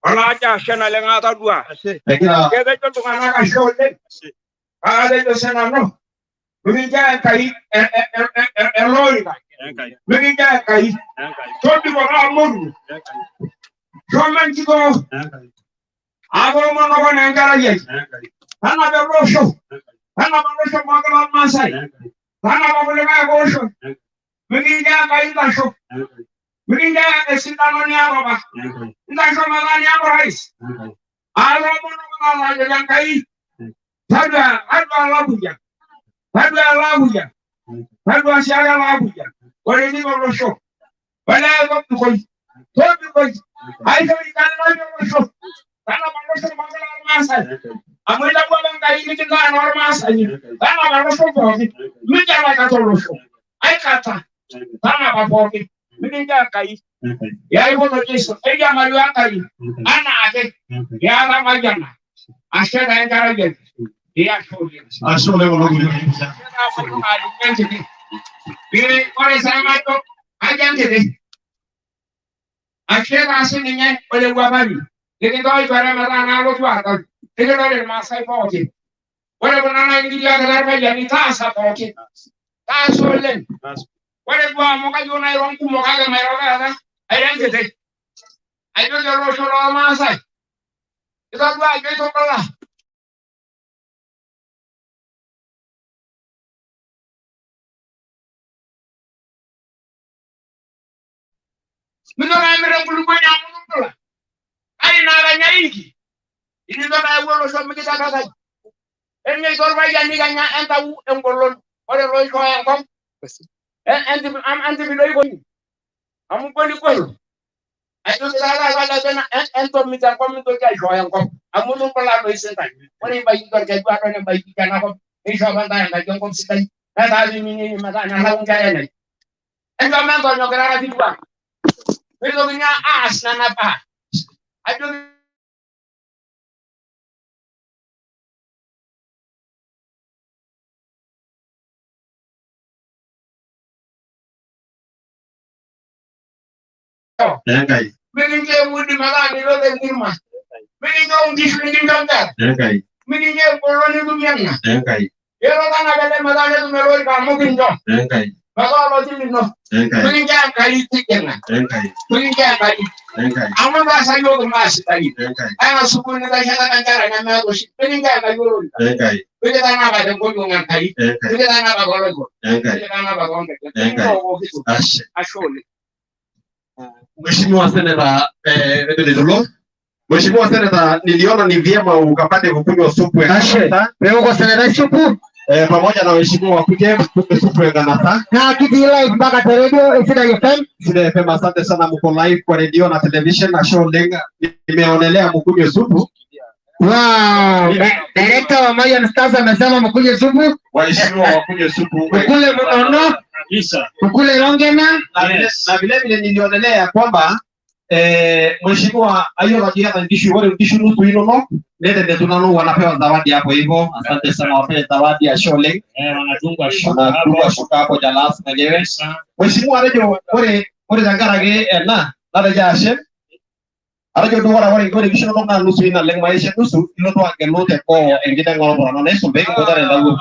[SPEAKER 9] Olaajo ashe naleng atadua. Ketejo iltung'anak ashe oleng. Kake atejo sinanu, mikincho Enkai ele orika. Mikincho Enkai. Tobiko taa moruo. Shomo enkikoo. Atoomonoko naa enkerai ai. Tanapa ele osho. Tanapa ele osho pooki lormaasai. Tanapa kulikae ake oshon. Mikincho Enkai ntasho. Mikincho esidano niata apa. Ntasho metaa niaku rais. Atoomonoko taata ajoki Enkai. Tadua Olakuyia. Tadua Olakuyia. Tadua siake Olakuyia. Ore niko olosho. Olee tobikoi. Tobikoi. Aishori Enkai olosho. Tanapa olosho pooki lormaasai. Amu itawuo apa Enkai nikintaa enoormaasai. Tanapa olosho pooki. Minyal aikata olosho. Aikata. Tanapa pooki. Mikincho Enkai. Yaikono Jesu. Eriamari Enkai. Anaake. Yaatamayiana. Ashe taa enkerai ai. Ashe oleng.
[SPEAKER 8] Ashe oleng olakuyia olekitiyia.
[SPEAKER 9] Ore saa najo ajo enkiti. Ashe taa sininye Olewuapari. Likintoiwuore metaa nalotu adol. Nikidol Irmaasai pookin. Ore kuna naingiliakita irpayiani taasa pookin. Taasa oleng. Ore duo amu kayieu nairo nkumok kake mairo taata airo enkiti. Ajoki olosho lormaasai. Itodua ajo itubula. Mintoki amir enkulupuoni amu itubula. Kake ina kenya iki. Inintoki ayau olosho mikitakatai. Enyeito orpayiani kenya entau engolon. Ore loishooyo enkop. Entipidoi koni. Amu goligol. Ajoki taata taata entomit enkop mintoki aishooyo enkop. Amu itubula doi sintai. Ore ibaiki orkeju adol ebaiki tenakop. Neisho apa ntae enkaji enkop sidai. Netaa piminini metaa nelau nkera enye. Enchom entonyokirara kituak. Mitokini aas nena baa. Ajoki
[SPEAKER 8] Enkai.
[SPEAKER 9] Mikincho eudi metaa milo tenkurma. Mikincho nkishu nikincho nkera.
[SPEAKER 8] Enkai.
[SPEAKER 9] Mikincho engolon nitumie ena.
[SPEAKER 8] Enkai.
[SPEAKER 9] Ero tanapa ele metaa ketum ele orika amu kincho.
[SPEAKER 8] Enkai.
[SPEAKER 9] Metaa oloti lino.
[SPEAKER 8] Enkai.
[SPEAKER 9] Mikincho Enkai tijing'a.
[SPEAKER 8] Enkai.
[SPEAKER 9] Mikincho Enkai.
[SPEAKER 8] Enkai.
[SPEAKER 9] Amu itaasa yiok imbaa sidain.
[SPEAKER 8] Enkai.
[SPEAKER 9] Ena sukuul niteshetaka nkera nemeeta oshi. Mikincho Enkai olorika.
[SPEAKER 8] Enkai.
[SPEAKER 9] Mikitanapa tenkoriong Enkai.
[SPEAKER 8] Enkai.
[SPEAKER 9] Mikitanapa toloiko.
[SPEAKER 8] Enkai.
[SPEAKER 9] Mikitanapa toonkejek.
[SPEAKER 8] Enkai.
[SPEAKER 9] Mikincho
[SPEAKER 8] Ashe.
[SPEAKER 9] Ashe oleng.
[SPEAKER 8] Mheshimiwa Seneta Edwin. Mheshimiwa Seneta, niliona ni vyema ukapate kukunywa supu ya
[SPEAKER 2] Ashe.
[SPEAKER 8] kanasa.
[SPEAKER 2] Peoko seneta supu.
[SPEAKER 8] Pamoja na waheshimiwa wakuje mkunywe supu ya kanasa.
[SPEAKER 2] Na kitii live mpaka te radio Esidai FM.
[SPEAKER 8] Sidai FM, asante sana, mko live kwa radio na television na show lenga. Nimeonelea mkunywe supu.
[SPEAKER 2] Wow, director wa Mayan Stars amesema mkunywe supu.
[SPEAKER 8] Waheshimiwa wakunywe supu.
[SPEAKER 2] Mkule mnono.
[SPEAKER 6] Kabisa.
[SPEAKER 2] Mkule rongena.
[SPEAKER 8] Na vile vile nilionelea ya kwamba mheshimiwa ayo najiata nkishu ore nkishu nusu inonok netenetu nanu wanapewa zawadi hapo hivyo. Asante sana, wapewe zawadi ya Sholeng.
[SPEAKER 6] Wanadungwa shuka
[SPEAKER 8] Wanadungwa
[SPEAKER 6] hapo.
[SPEAKER 8] shuka hapo Jalas mwenyewe. Mheshimiwa atejo ore tenkaraki ena natejo ashe. Atejo duo ore nkishu inonok naa nusu naleng maisha nusu ilotu agelu tekoo enkiteng ooltung'anak naisum pee kiboitare intawuo.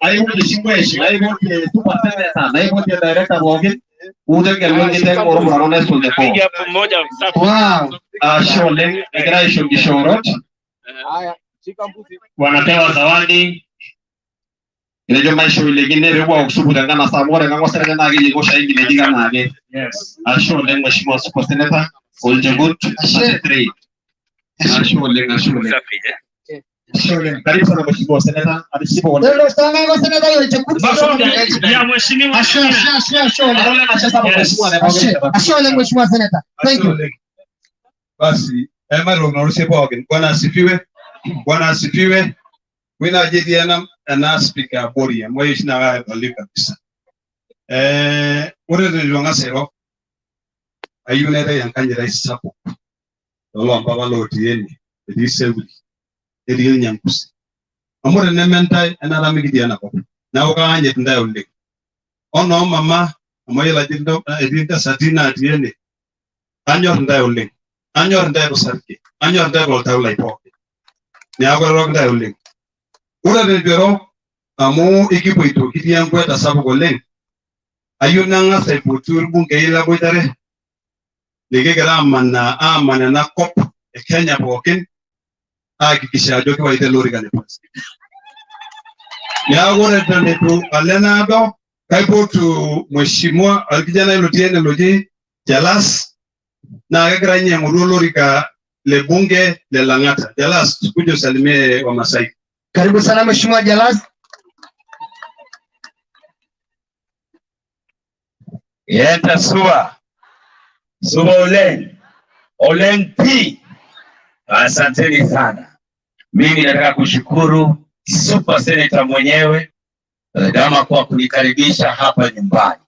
[SPEAKER 8] Aipotie mweshi, aipotie super senator, naipotie director pookin. Utegelu enkiteng ooltung'anak naisul tekoo.
[SPEAKER 4] Piga hapo mmoja safi.
[SPEAKER 2] Wow.
[SPEAKER 8] Ashe oleng, egira aisho nkishoorot.
[SPEAKER 6] Wanapewa zawadi.
[SPEAKER 8] Etejo maisho ilekine peepuo aok supu tenkanasa amu ore enkang oseneta naa keyieku oshi nkinejik anaake.
[SPEAKER 6] Yes.
[SPEAKER 8] Ashe oleng Mheshimiwa Super Senator Olchekut
[SPEAKER 2] Ashe.
[SPEAKER 8] 33. Ashe oleng, ashe oleng.
[SPEAKER 4] Safi, eh?
[SPEAKER 2] Ashe oleng.
[SPEAKER 8] Karibu sana Mheshimiwa Senator, atishipa oleng.
[SPEAKER 2] Lelo songa seneta Olchekut.
[SPEAKER 6] Ya mheshimiwa.
[SPEAKER 2] Ashe, ashe, ashe, ashe oleng.
[SPEAKER 8] Adolta ashe sapuk
[SPEAKER 6] Yes.
[SPEAKER 8] Mheshimiwa
[SPEAKER 2] Ashe,
[SPEAKER 8] nepookin.
[SPEAKER 2] ashe oleng Mheshimiwa Senator. Thank you.
[SPEAKER 5] Basi emairorokinorosie pookin. Bwana asifiwe. Bwana asifiwe. Mimi naji etii ena speaker abori amu ayieu oshi naa kaitoli kabisa. Ore eton eitu ang'as airo, ayieu naitayu enkanyit ai sapuk tooloompapa lotii ene, etii Seuli, netii Ilnyangusi. Amu teneme ntae enaata mikitii enakop. Neeku kaanyit intae oleng. Onoo mama, amu ayiolo ajo etii ntasati natii ene, kanyor intae oleng. Anyor intae tosarge, anyor intae toltau lai pookin. Neeku airoroki intae oleng. Ore eton eitu airo, amu ikipoito kitii enkweta sapuk oleng, ayieu nang'as aipotu irbungei laboitare likigira amanaa aman ena kop e Kenya pookin ahakikisha ajo kiwaita ele orika le president. Neeku ore eton eitu alo enaado, kaipotu mheshimiwa orkijanai lotii ene loji Jalas, naa kegira ninye aing'oru olorika le bunge le Lang'ata. Jalas, kuja usalimie Wamasai.
[SPEAKER 2] Karibu sana Mheshimiwa Jalas.
[SPEAKER 1] Yenta suba. Suba oleng. Oleng P. Asanteni sana. Mimi nataka kushukuru Super Senator mwenyewe Dama kwa kunikaribisha hapa nyumbani.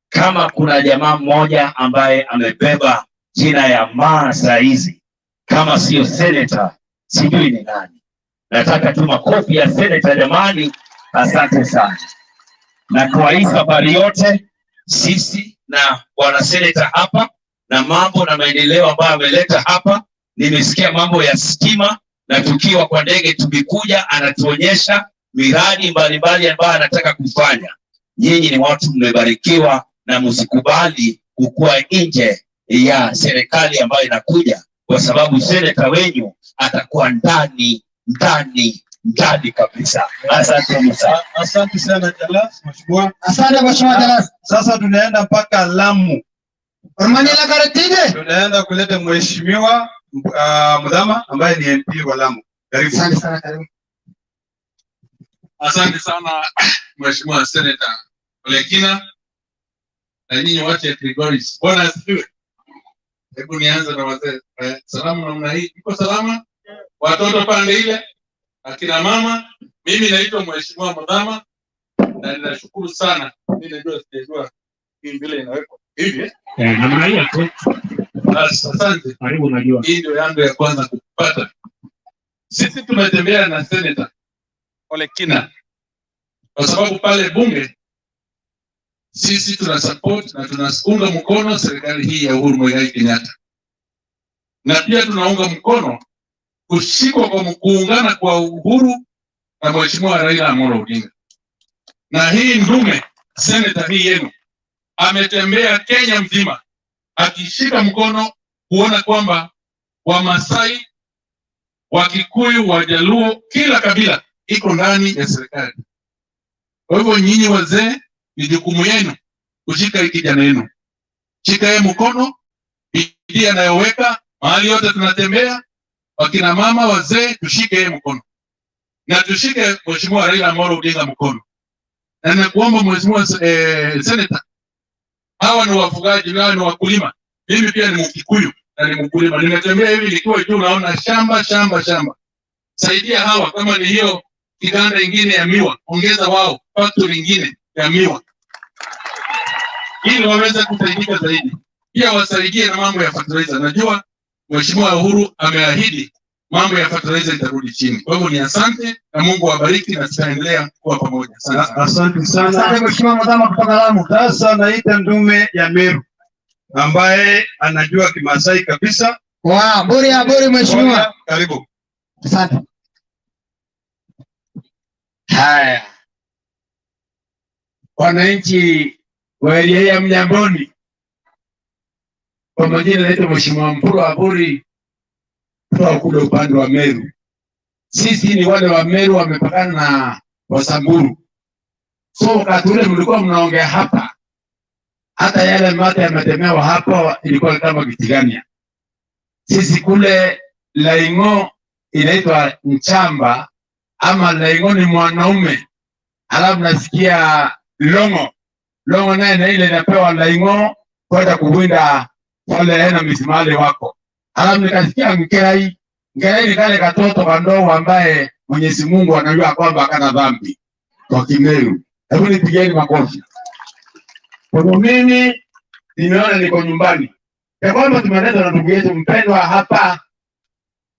[SPEAKER 1] Kama kuna jamaa mmoja ambaye amebeba jina ya maa saa hizi, kama sio senator, sijui ni nani. Nataka tu makofi ya senator jamani. Asante sana. Na kwa hii safari yote sisi na bwana senator hapa na mambo na maendeleo ambayo ameleta hapa, nimesikia mambo ya stima, na tukiwa kwa ndege tumekuja, anatuonyesha miradi mbalimbali ambayo anataka kufanya. Nyinyi ni watu mmebarikiwa, na msikubali kukua nje ya serikali ambayo inakuja, kwa sababu seneta wenyu atakuwa ndani ndani ndani kabisa. Asante sana.
[SPEAKER 5] Asante sana Jalas, mheshimiwa.
[SPEAKER 2] Asante Mheshimiwa Jalas.
[SPEAKER 5] Sasa tunaenda mpaka Lamu.
[SPEAKER 2] Ormanila Karatide.
[SPEAKER 5] Tunaenda kuleta mheshimiwa Mudhama ambaye ni MP wa Lamu. Karibu.
[SPEAKER 2] Asante sana, karibu.
[SPEAKER 10] Asante sana Mheshimiwa Senator Olekina na nyinyi wote ya Kilgoris. Bwana asifiwe. Hebu nianze na wazee. Salamu namna hii. Iko salama? Watoto pande ile, akina mama. Mimi naitwa Mheshimiwa Mudhama na ninashukuru sana. Mimi najua sijajua hii vile inawekwa hivi.
[SPEAKER 6] Namna hiyo tu.
[SPEAKER 10] Basi, asante.
[SPEAKER 6] Karibu unajua.
[SPEAKER 10] Hii ndio yangu ya kwanza kupata. Sisi tumetembea na Senator Olekina kwa sababu pale bunge sisi tuna support na tunaunga mkono serikali hii ya Uhuru Muigai Kenyatta. Na pia tunaunga mkono kushikwa kwa kuungana kwa Uhuru na Mheshimiwa Raila Amolo Odinga. Na hii ndume seneta hii yenu ametembea Kenya mzima akishika mkono kuona kwamba Wamasai, Wakikuyu, Wajaluo, kila kabila iko ndani ya serikali. Kwa hivyo nyinyi wazee, ni jukumu yenu kushika hii kijana yenu, shika yeye mkono, bidii anayoweka mahali yote tunatembea, wakina mama wazee, tushike yeye mkono na tushike Mheshimiwa Raila Amolo Odinga mkono. Na nakuomba Mheshimiwa Senator, hawa ni wafugaji, hawa ni wakulima. Mimi pia ni Mkikuyu na ni mkulima. Nimetembea hivi nikiwa juu, naona shamba shamba shamba. Saidia hawa, kama ni hiyo kiganda ingine ya miwa, ongeza wao factory ingine ya miwa ili waweze kusaidika zaidi. Pia wasaidie na mambo ya fertilizer. Najua Mheshimiwa Uhuru ameahidi mambo ya fertilizer itarudi chini. Kwa hivyo ni asante na Mungu awabariki na tutaendelea kuwa pamoja. Asante sana.
[SPEAKER 11] Asante sana.
[SPEAKER 2] Asante Mheshimiwa Muthama kutoka Lamu.
[SPEAKER 11] Sasa naita ndume ya Meru ambaye anajua Kimasai kabisa.
[SPEAKER 2] Wow, buri ya buri mheshimiwa.
[SPEAKER 11] Karibu.
[SPEAKER 2] Asante.
[SPEAKER 1] Haya, wananchi wa area hii ya Mnyamboni, kwa majina naitwa Mheshimiwa Mpuro Aburi kutoka kule upande wa Meru. Sisi ni wale wa Meru wamepakana na Wasamburu, so wakati ule mlikuwa mnaongea hapa, hata yale mate yametemewa hapa ilikuwa kama Kitigania. Sisi kule Laing'o inaitwa Nchamba ama Laing'o ni mwanaume, halafu nasikia Longo Longo naye na ile inapewa Laing'o kwenda kuwinda wale enemies mahali wako. Halafu nikasikia Nkerai. Nkerai ni kale katoto kandogo ambaye Mwenyezi Mungu anajua kwamba hakana dhambi kwa Kimeru. Hebu nipigeni makofi. Kwa hivyo mimi nimeona niko nyumbani, ya kwamba tumeletwa na ndugu yetu mpendwa hapa,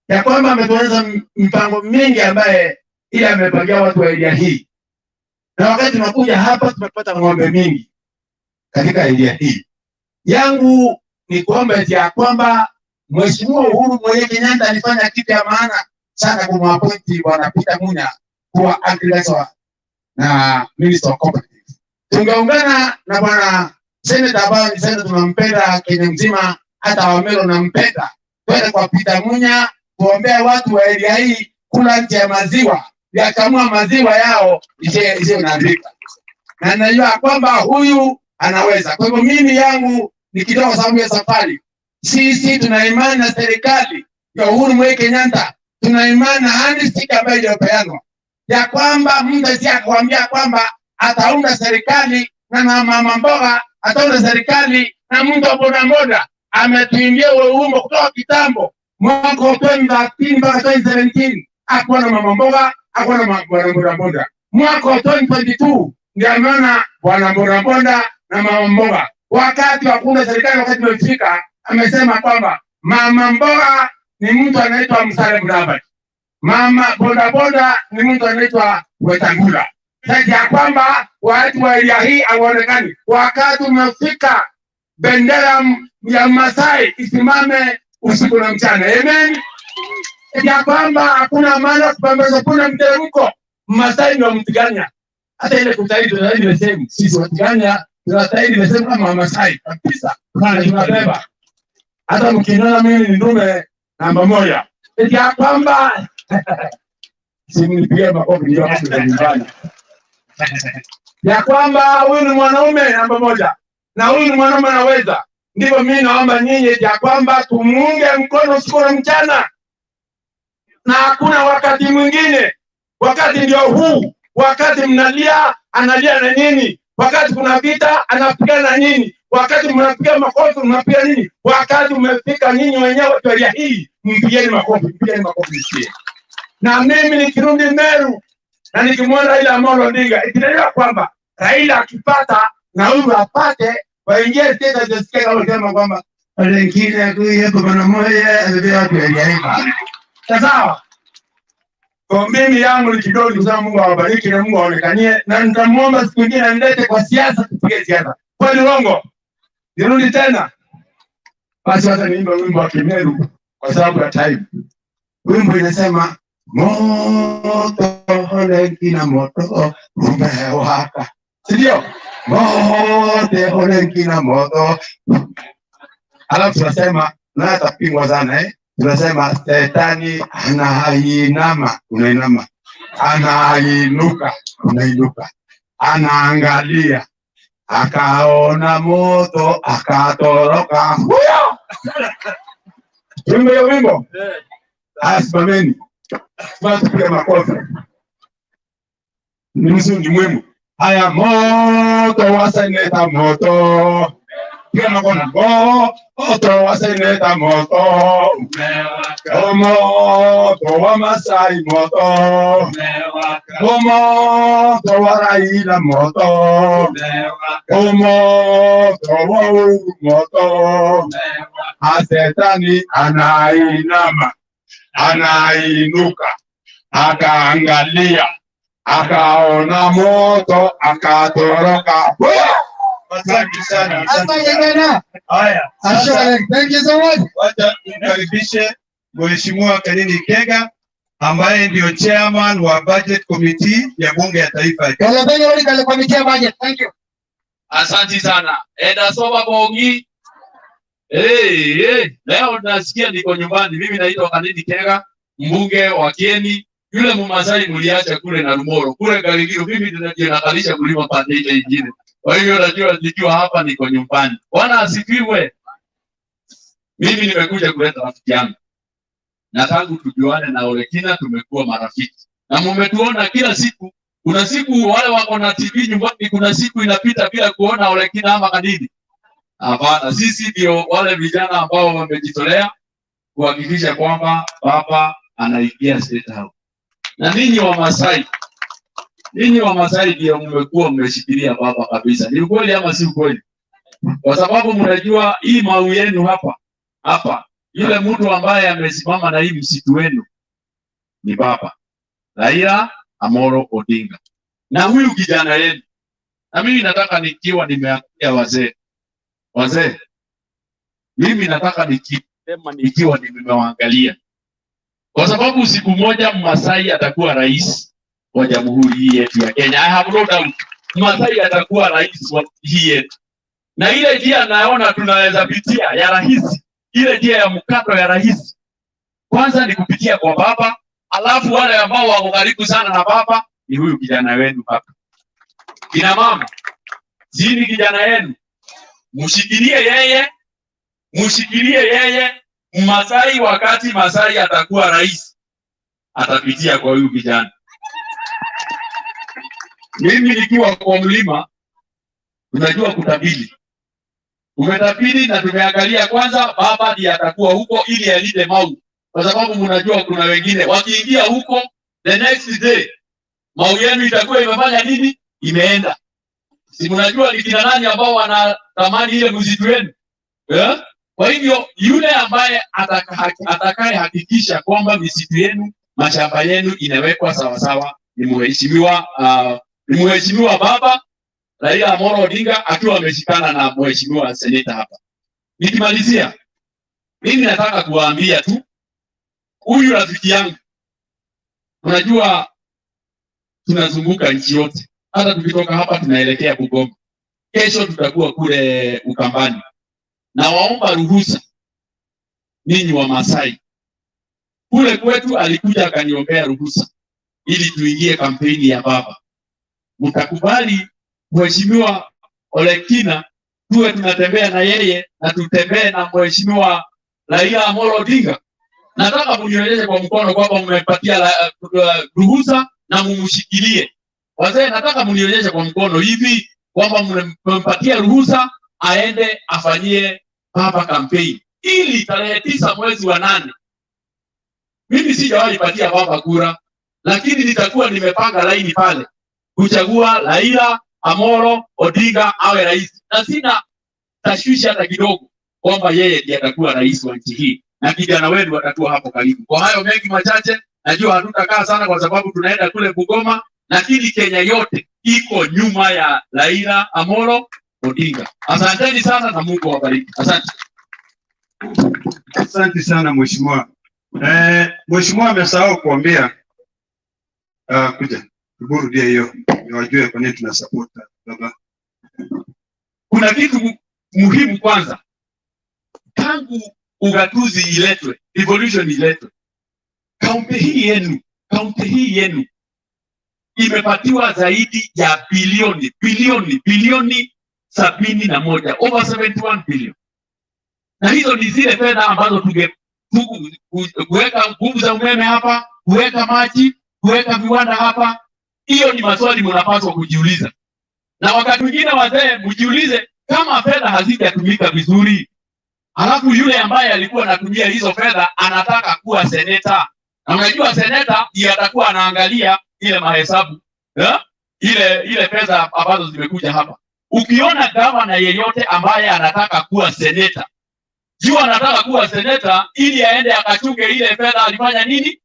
[SPEAKER 1] ya kwamba ametuonyesha mpango mingi ambaye ile amepangia watu wa area hii, na wakati tunakuja hapa tumepata ng'ombe mingi katika area hii. Yangu ni kuomba eti ya kwamba Mheshimiwa Uhuru Muigai Kenyatta alifanya kitu ya maana sana kumwapointi Bwana Peter Munya kuwa agriculture na Minister of Cooperative. Tungeungana na Bwana Senator ambaye ni senator tunampenda Kenya mzima, hata Wameru nampenda, twende kwa Peter Munya kuombea watu wa area hii kula nje ya maziwa, yakamua maziwa yao isiyo inaharibika, na najua kwamba huyu anaweza. Kwa hivyo mimi yangu ni kidogo sababu ya safari. Sisi tuna imani na serikali ya Uhuru Muigai Kenyatta, tuna imani na handshake ambayo iliyopeanwa ya kwamba mtu si akwambia kwamba ataunda serikali na mama mboga, ataunda serikali na mtu wa bodaboda. Ametuimbia huo wimbo kutoka kitambo, mwaka wa 2013 mpaka 2017 hakuwa na mama mboga, hakuwa na bwana bodaboda. Mwaka wa 2022 ndio ameona bwana bodaboda na mama mboga. Wakati wa kuunda serikali, wakati umefika, amesema kwamba mama mboga ni mtu anaitwa Musalia Mudavadi, mama bodaboda ni mtu anaitwa Wetangula. Sasa ya kwamba watu wa area hii hawaonekani. Wakati umefika, bendera ya Masai isimame usiku na mchana. Amen. Ya kwamba hakuna maana kupambana, kuna mteremko. Masai ndio Mtiganya. Hata ile kutahiri tunastahili the same. Sisi Watiganya tunastahili the same kama Wamasai kabisa. Tunabeba. Hata mkiniona mimi ni ndume namba moja. Ya kwamba simnipigie makofi ndio hapo nyumbani. Ya kwamba huyu ni mwanaume namba moja na huyu ni mwanaume anaweza. Ndivyo mimi naomba nyinyi ya kwamba tumuunge mkono usiku na mchana, na hakuna wakati mwingine. Wakati ndio huu, wakati mnalia analia na nyinyi, wakati kuna vita anapigana na nyinyi, wakati mnapiga makofi mnapiga nini. Wakati umefika nyinyi wenyewe watu wa hii, mpigeni makofi, mpigeni makofi msikie. Na mimi nikirudi Meru na nikimwona Raila Amolo Odinga, ikielewa kwamba Raila akipata na huyu apate, waingie state atasikia kama sema kwamba wengine kuye kwa moja ndio watu wa sawa. Kwa mimi yangu ni kidogo kusema Mungu awabariki na Mungu aonekanie, na nitamuomba siku nyingine anilete kwa siasa, tupige siasa. Kweli uongo? Nirudi tena. Basi wacha niimbe wimbo wa Kimeru.
[SPEAKER 5] kwa sababu ya time. Wimbo inasema moto Olekina, moto umewaka, si ndio? Moto Olekina, moto. Alafu tunasema na atapingwa sana eh? Tunasema shetani anainama, unainama, anainuka, unainuka, anaangalia, akaona moto akatoroka. Huyo wimbo, hiyo wimbo. Haya, simameni, simama, tupige makofi. Ni mzuri, ni muhimu. Haya, moto wa seneta, moto, piga makofi. Moto wa seneta, moto, o moto wa Masai, moto, o moto wa Raila, moto, o moto wa Uhuru, moto. Asetani anainama, anainuka, akaangalia, akaona moto, akatoroka.
[SPEAKER 11] Asante sana.
[SPEAKER 2] Asante sana.
[SPEAKER 11] Haya,
[SPEAKER 2] Asante. Thank you so much.
[SPEAKER 11] Wacha nimkaribishe Mheshimiwa Kanini Kega ambaye ndio chairman wa budget committee ya Bunge ya Taifa ya Kenya.
[SPEAKER 2] Olopeny olorika le committee ya budget. Thank you.
[SPEAKER 1] Asanti sana. Eda soba bongi. Hey, hey. Leo nasikia niko nyumbani. Mimi naitwa Kanini Kega, mbunge wa Kieni. Yule Mumasai mliacha kule na Rumoro, kule Galigiro, mimi ndio nakalisha kulima pande ile ingine. Kwa hivyo najua nikiwa hapa niko nyumbani. Bwana asifiwe. Mimi nimekuja kuleta rafiki yangu, na tangu tujuane na Olekina tumekuwa marafiki, na mumetuona kila siku. Kuna siku wale wako na TV nyumbani, kuna siku inapita bila kuona Olekina ama Kanini. Hapana, sisi ndio wale vijana ambao wamejitolea kuhakikisha kwamba baba anaingia State House. Na ninyi Wamasai, ninyi Wamasai ndio mmekuwa mmeshikilia baba kabisa. Ni ukweli ama si ukweli? Kwa sababu mnajua hii mau yenu hapa hapa, yule mtu ambaye amesimama na hii msitu wenu ni baba Raila Amolo Odinga na huyu kijana yenu. Na mimi nataka nikiwa nimeambia wazee, wazee, mimi nataka nikisema nikiwa nimewaangalia, kwa sababu siku moja Mmasai atakuwa rais wa jamhuri hii yetu ya Kenya. I have no doubt Mmasai atakuwa rais wa hii yetu, na ile njia naona tunaweza pitia ya rahisi, ile njia ya mkato ya rahisi, kwanza ni kupitia kwa baba, alafu wale ambao wako karibu sana na baba ni huyu kijana wenu hapa. Kina mama, zini kijana yenu, mshikilie yeye, mshikilie yeye. Masai wakati Masai atakuwa rais atapitia kwa huyu kijana. Mimi nikiwa kwa mlima, unajua kutabiri, umetabiri na tumeangalia kwanza, baba ndiye atakuwa huko ili alinde mau, kwa sababu mnajua kuna wengine wakiingia huko the next day mau yenu itakuwa imefanya nini? Imeenda. Si mnajua ni kina nani ambao wanatamani ile msitu wenu eh? Kwa hivyo yule ambaye atakayehakikisha kwamba misitu yenu, mashamba yenu inawekwa sawasawa ni mheshimiwa ni mheshimiwa baba Raila Amolo Odinga akiwa ameshikana na mheshimiwa seneta hapa. Nikimalizia, mimi nataka kuwaambia tu huyu rafiki yangu, unajua tunazunguka nchi yote, hata tukitoka hapa tunaelekea Bungoma, kesho tutakuwa kule Ukambani. Na waomba ruhusa ninyi wa Masai, kule kwetu alikuja akaniombea ruhusa ili tuingie kampeni ya baba. Mtakubali mheshimiwa Olekina tuwe tunatembea na yeye na tutembee na mheshimiwa Raila Amolo Odinga? Nataka mnionyeshe kwa mkono kwamba mmepatia ruhusa na mumshikilie. Wazee, nataka mnionyeshe kwa mkono hivi kwamba mmempatia ruhusa aende afanyie baba kampeni ili tarehe 9 mwezi wa 8. Mimi sijawahi patia baba kura, lakini nitakuwa nimepanga laini pale kuchagua Raila Amolo Odinga awe rais, na sina tashwishi hata kidogo kwamba yeye ndiye atakuwa rais wa nchi hii na kijana wenu atakuwa hapo karibu. Kwa hayo mengi machache, najua hatutakaa sana kwa sababu tunaenda kule Bungoma, lakini Kenya yote iko nyuma ya Raila Amolo Odinga. Asanteni sana na Mungu awabariki. Asante.
[SPEAKER 11] Asante sana mheshimiwa. Mheshimiwa amesahau kuambia kuja tuburudia hiyo ndio wajue kwa nini tuna support baba.
[SPEAKER 1] Kuna kitu muhimu kwanza, tangu ugatuzi iletwe, devolution iletwe, kaunti hii yenu imepatiwa zaidi ya bilioni bilioni bilioni 71, over 71 billion, na hizo ni zile fedha ambazo tunge kuweka nguvu za umeme hapa, kuweka maji, kuweka viwanda hapa. Hiyo ni maswali mnapaswa kujiuliza, na wakati mwingine wazee mjiulize kama fedha hazijatumika vizuri, halafu yule ambaye alikuwa anatumia hizo fedha anataka kuwa seneta, na unajua seneta ndiye atakuwa anaangalia ile mahesabu, eh? Ile pesa ambazo zimekuja hapa. Ukiona gavana yeyote ambaye anataka kuwa seneta, jua anataka kuwa seneta ili aende akachunge ile fedha alifanya nini.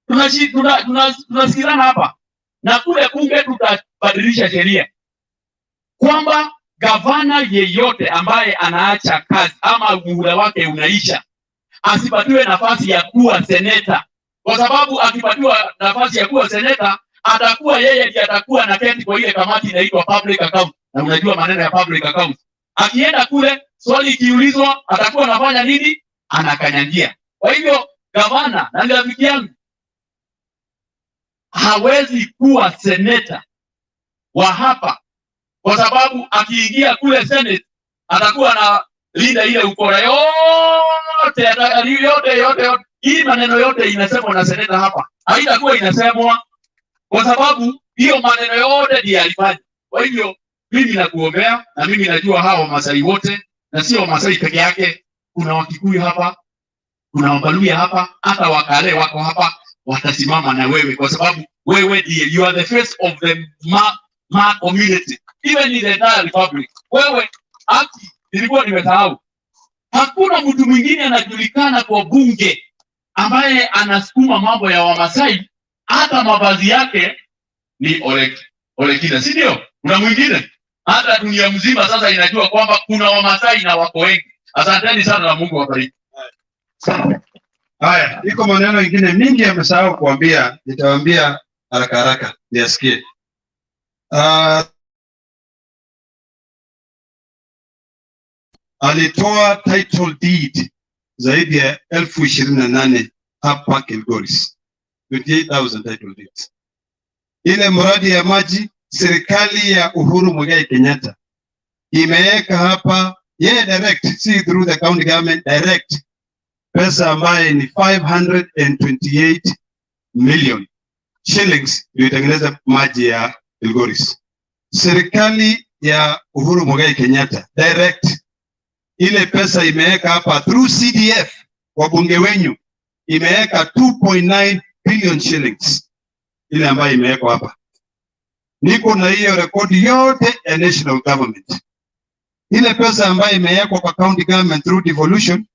[SPEAKER 1] Tunasikizana tuna, tuna, tuna hapa na kule bunge tutabadilisha sheria kwamba gavana yeyote ambaye anaacha kazi ama muhula wake unaisha asipatiwe nafasi ya kuwa seneta, kwa sababu akipatiwa nafasi ya kuwa seneta atakuwa yeye ndiye atakuwa na keti kwa ile kamati inaitwa public account, na unajua maneno ya public account. Akienda kule, swali ikiulizwa, atakuwa anafanya nini? Anakanyangia. Kwa hivyo gavana, na ni rafiki yangu, hawezi kuwa seneta wa hapa, kwa sababu akiingia kule Senate atakuwa na linda ile ukora yote yote yote yote. Hii maneno yote inasemwa na seneta hapa haitakuwa inasemwa, kwa sababu hiyo maneno yote ndiye alifanya. Kwa hivyo mimi nakuombea, na mimi najua hawa Wamasai wote, na sio Wamasai peke yake, kuna Wakikuyu hapa, kuna Wabaluya hapa, hata Wakale wako hapa, watasimama na wewe kwa sababu wewe ndiye, you are the face of the Ma community even in the entire republic. Wewe haki, nilikuwa nimesahau, hakuna mtu mwingine anajulikana kwa bunge ambaye anasukuma mambo ya Wamasai, hata mavazi yake ni Olekina, si ndio? Kuna mwingine? Hata dunia mzima sasa inajua kwamba kuna Wamasai na wako wengi. Asanteni sana na Mungu awabariki.
[SPEAKER 11] Haya, iko maneno ingine mingi amesahau kuambia, nitawaambia haraka haraka niasikie. Alitoa title deed zaidi ya 28,000 hapa Kilgoris, 28,000 title deeds. Ile mradi ya maji, serikali ya Uhuru Muigai Kenyatta imeweka hapa yeye direct, si through the county government, direct pesa ambaye ni 528 million shillings ndio itengeneza maji ya Kilgoris. Serikali ya Uhuru Muigai Kenyatta direct ile pesa imeweka hapa through CDF, wabunge wenyu imeweka 2.9 billion shillings ile ambayo imewekwa hapa. Niko na hiyo rekodi yote ya national government. Ile pesa ambayo imewekwa kwa county government through devolution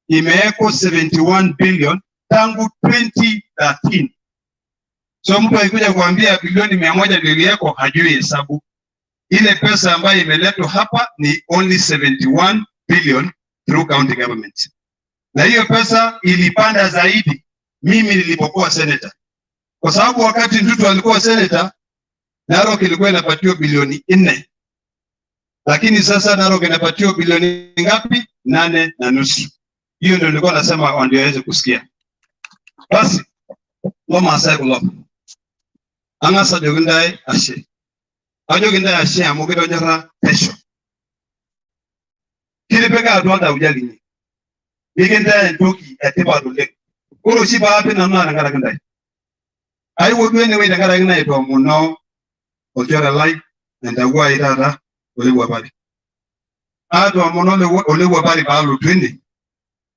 [SPEAKER 11] imewekwa 71 billion tangu 2013. So mtu akikuja kuambia bilioni 100 ndio iliwekwa, hajui hesabu. Ile pesa ambayo imeletwa hapa ni only 71 billion through county government, na hiyo pesa ilipanda zaidi mimi nilipokuwa senator, kwa sababu wakati Ntutu alikuwa senator, Narok ilikuwa inapatiwa bilioni 4, lakini sasa Narok inapatiwa bilioni ngapi? 8.5. Hiyo ndio nilikuwa nasema ndio aweze kusikia. Basi Lomaasai kulo ang'as ajoki ntae ashe, ajoki ntae ashe amu kitonyora pesho, kitipika atua oltauja linyi, nikintaa entoki etipat oleng. Ore oshi paapi nanu naa tenkaraki ntae aiwuo duo enewueji, tenkaraki naitoomono olchore lai entawuo ai taata Olewuapari, aatoomono Olewuapari paalotu ene,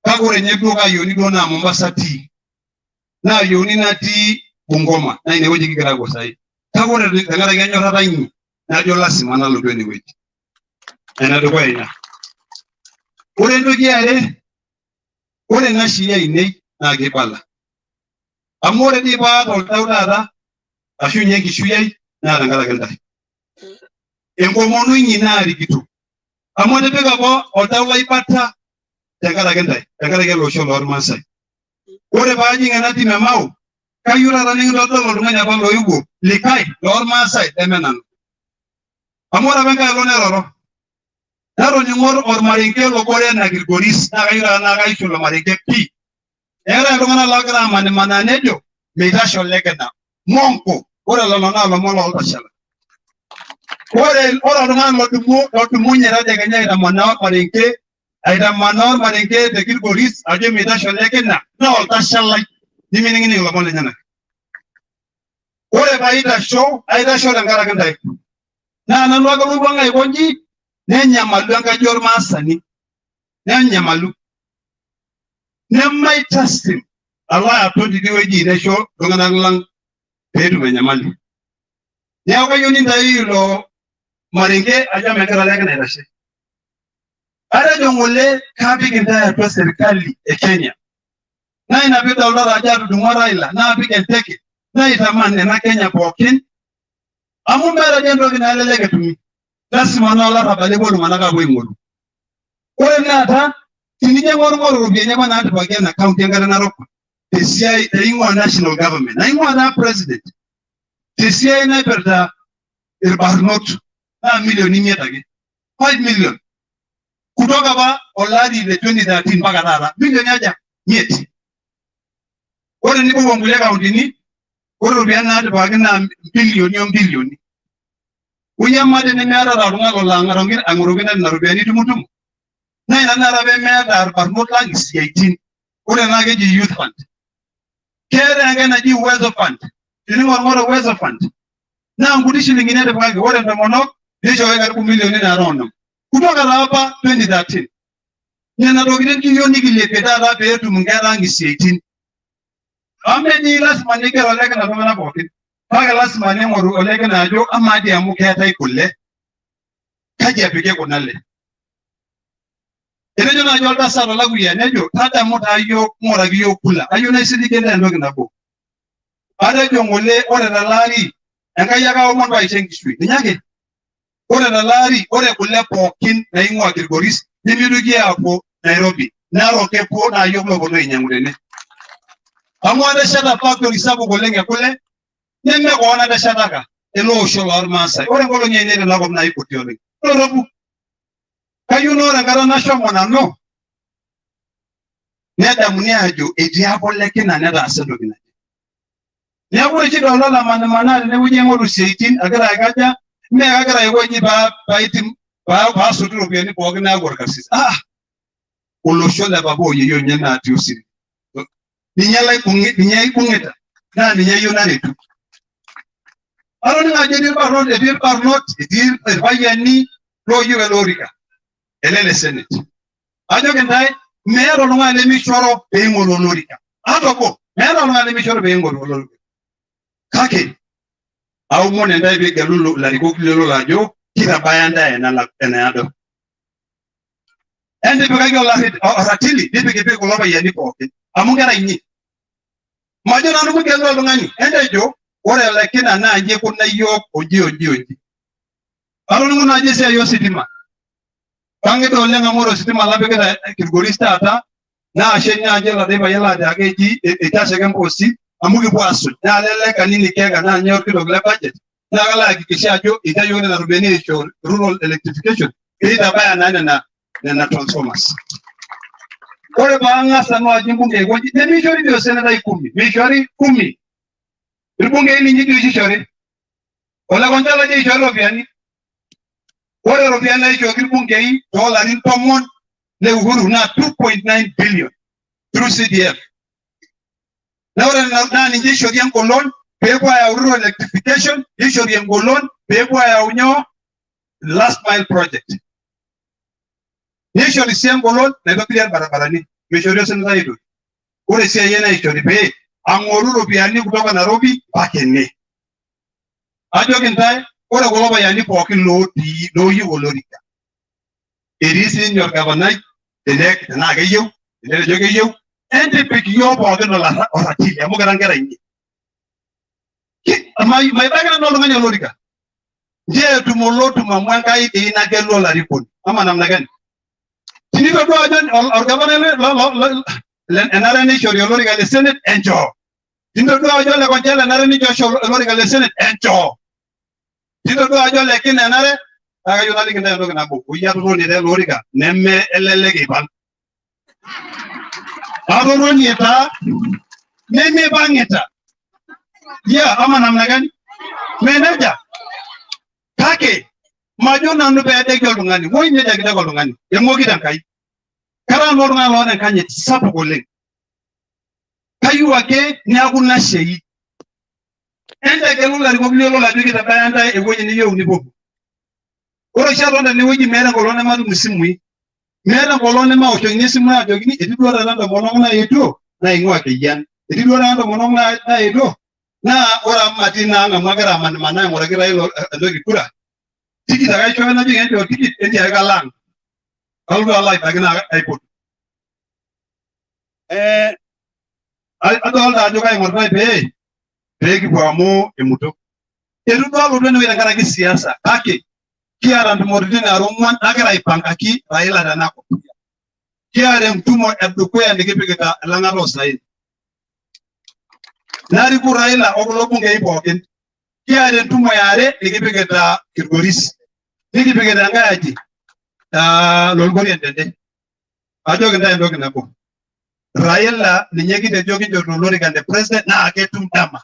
[SPEAKER 11] kake ore ninye duo kaayioni duo naa Mombasa atii, naayieuni natii Bungoma, naa inewueji kigira aapuo sahi, kake ore tenkaraki enyorrata inyi najo lasima nalotu enewueji. Enedukuya ina. Ore entoki eare, ore ena shia ainei naa keibala amu ore dii paata oltau taata ashu ninye enkishui ai naa tenkaraki intae, enkomono inyi naarikito, amu atipika apa oltau lai bata. Tenkaraki ntae, tenkaraki ele osho lormaasai. Ore paajing ena tim e Mau, kayieu taata nikintodol oltung'ani apa loewuo likae lormaasai leme nanu. Amu ore apa enkae olong neroro, natoning'o ormarenke lobore ena Kilgoris naa kayieu taata naa kaishu ilo marenke pii. Eetae iltung'anak loogira amanimanaa nejo meitashe olekina. Monko, ore lelo naa lomon loltashala. Ore oltung'ani lodumu lodumunye tadekenya aitamanaa ormarenke aitamanaa ormarenke te Kilgoris ajo meitashe olekina naa oltashalai nimining'ining ilomon lenyenak. Ore paitasho, aitasho tenkaraki ntae. Naa nanu ake loiwuang'a aiko nji nenyamalu enkaji ormaasani. Nenyamalu. Nemaitaslim alo aton tidie wueji naisho iltung'anak lang peetum enyamali. Neeku kayieu nintayu ilo marenke ajo megira olekina aitashe. Atejo ng'ole kapik intae atua serkali e Kenya. Naa ina piidoltata ajo atudung'o Raila naapik enteke naitaman ena Kenya pookin amu meeta dii entoki nalelek etumi. Lasima naa olarrabal epuo iltung'anak aapuo aing'oru. Ore taata tenijo aing'orung'oru iropiyiani apa naatipikaki ena county enkare narok tesiai eing'ua national government naing'ua taa president tesiai naipirta irbarnot naa milioni imiet ake 5 million kutoka apa olari le 2013 mpaka taata milioni aja miet. Ore nipuopuo nkulie kauntini ore iropiyiani naatipikaki naa mbilioni o mbilioni. Unyama tenimiatata oltung'ani lolo aing'oroki nena ropiyiani itumutumu. Naa ina taata pemeeta irbarnot lang isiaitin. Ore naa keji youth fund. Keetae enkae naji Uwezo fund. Tening'orung'oru Uwezo fund naa nkuti shilingini etipikaki. Ore intomonok neishooki karibu milioni naara onom. Kutoka taa apa 2013. Nena tokitin kiyieu nikilepie taata peetum inkera ang isiaitin. Amu meji lasima neiger olekina iltung'anak pookin. Kake lasima ning'oru olekina ajo amaa dii amu keetae kule, kaji epiki kuna le? Etejo naaji oltasat olakuyia nejo tadamu taa yiok ng'uraki yiok kula. Ayieu naisiligie ntae entoki nabo. Atejo ng'ole ore tele ari Enkai ake aomon paisho enkishui. Ninye ake. Ore tele ari ore kule pookin naing'ua Kilgoris nemitoki aapuo Nairobi. Narok epuo naa yiok looponu ainyang'u tene. Amu atesheta factory sapuk oleng e kule neme koon ateshetaka ele osho lormaasai. Ore nkolong'i ainei tena kop naa ikuti oleng. Doropu. Kayieu naa ore enkata nashomo nanu nedamuni aajo etii apa olekina netaasa entoki naje. Neeku ore oshi idolta lamanimanaa tenewueji aing'oru isiaitin agira aikaja mee kagira aiko inji paa paitim paa paasotu iropiyiani pookin naaku orkarsis. Ah, olosho le papa oyieyio ninye natii osirua. Ninye laibung'i ninye aibung'ita naa ninye ayieu naretu. Atoning'o ajo etii irbarnot etii irbarnot etii irpayiani looyieu ele orika ele le senate. Ajoki intae meeta oltung'ani lemishoro peing'oru olorika. Ata obo meeta oltung'ani lemishoro peing'oru olorika. Kake aomon intae piigelulu ilarikok liyiololo ajo kitabaya intae enaado. Entipikaki oratili nipikipiki kulo payiani pookin amu nkera inyi. Majo nanu migelu oltung'ani entejo ore ele kina naa inji ikuna iyiook onji onji onji. Atoning'o naaji esiai ositima. Kang'ida oleng amu ore ositima lapikita Kilgoris taata naa ashe naaji oladuo payian laatiaka eji eitashe ake emposti amu kipuo asuj naa lele kanini keka naa ninye orkitok le budget naa kalo ayakikisha ajo itayioki nena ropiyiani aisho rural electrification peitabaya naa nena nena transformers. Ore paang'as nanu ajing bunge aiko nji nemishori dii osenetai kumi, mishori kumi. Irbungei linyi dii oshi ishori. Ole Konchalo dii ishori iropiyiani. Ore iropiyiani naishooki irbungei toolarin 10 le Uhuru naa 2.9 billion through CDF. Naa ore nena naa ninche ishori engolon peepuo ayau rural electrification, nishori engolon peepuo ayau nyoo last mile project. Nishori sii engolon naitobirie irbaribarani, mishori osenetai aitoki. Ore esiai enye naa ishori pee ang'oru iropiyiani kutoka Nairobi mpaka ene. Ajoki intae ore kulo payiani pookin lootii looyieu olorika etii siininye orgavanai tene tenaa keyieu tenetejo keyieu entipik iyiook pookin oratili amu kira nkera inyi. Maibaiki nanu oltung'ani olorika. Nchoo etum olotum amu Enkai dii nagelu olarikoni. Ama namna gani? Tinitodua ajo orgavanai enare neishori olorika le Senate enchoo. Tinitodua ajo ole Konchel enare nichosho olorika le Senate enchoo. Tinitodua ajo ole Kina enare naa kayieu naliki intae entoki nabo. Oyie atotonie tele orika neme elelek eipang. Atotonie taa nemeipang'ita. Yeah, ama namna gani? Meneja. Kake majo nanu peedeki oltung'ani. Woi nedekidek oltung'ani. Eng'okito Enkai. Kara nanu oltung'ani loota enkanyit sapuk oleng. Kayieu ake neeku nashei. Entegelu ilarikok liyiololo ajo kitabaya ntae ewueji niyieu nipuopuo. Ore oshi aton tenewueji meeta enkolong nematum isimui. Meeta enkolong nemaoshokini esimu ajokini etii duo taata intomonok naetuo naing'ua Keyian. Etii duo taata intomonok naetuo naa ore amu matii naa ang amu agira amanimanaa aing'uraki Raila entoki kura. Tikit ake aishooyo najoki enchoo tikit entiaki kalo ang. Kalotu alo aibaki naa aipotu. Adolta ajo kaing'oritae pee kipuo amu emuto. Eitu duo alotu enewueji tenkaraki siasa kake kiata ntumoritin nara ong'uan nagira aipangaki Raila tenakop. Kiata entumo edukuya nikipikita elang'ata oosaen. Nariku Raila okulo bungei pookin. Kiata entumo eare nikipikita Kilgoris. Nikipikita enkae aji Lolgorien tende. Ajoki intae entoki nabo. Raila ninye kitejo kincho tolorika le president naa ketum dama.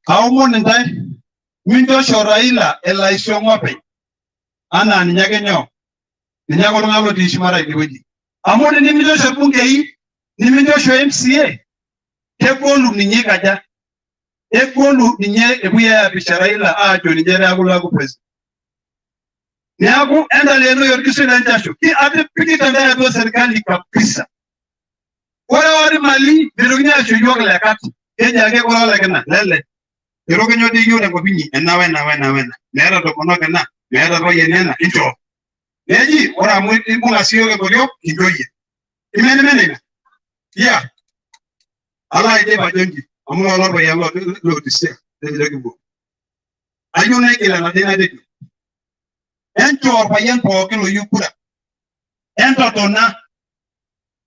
[SPEAKER 11] Aomon intae minchosho Raila elo aisiong openy anaa ninye ake nyoo ninye ake oltung'ani lotii shumata idie wueji. Amu teniminchosho irbungei niminchosho MCA kegolu ninye ikaja egolu ninye epuoi aiapisha Raila aajo ninye peeku loaku president. Neeku entaleenoi orkisui lenchasho atipikita intae atua serkali kabisa. Ore ori mali mitokini aisho iyiook lekat keji ake ore olekina lele Ero kenyo dii iyiok tenkop inyi ena wena wena wena meeta tomonok ena meeta irpayiani ena inchoo. Neji ore amu ibung'a sii iyiok enkoriong kincho iyie. Imenimene ina? Yeah. Alo aidip ajo inji amu lolo orpayian lotisia netejo kipuo. Ayieu naigil enaduo natejo. Enchoo orpayian pookin oyieu kura. Entotona.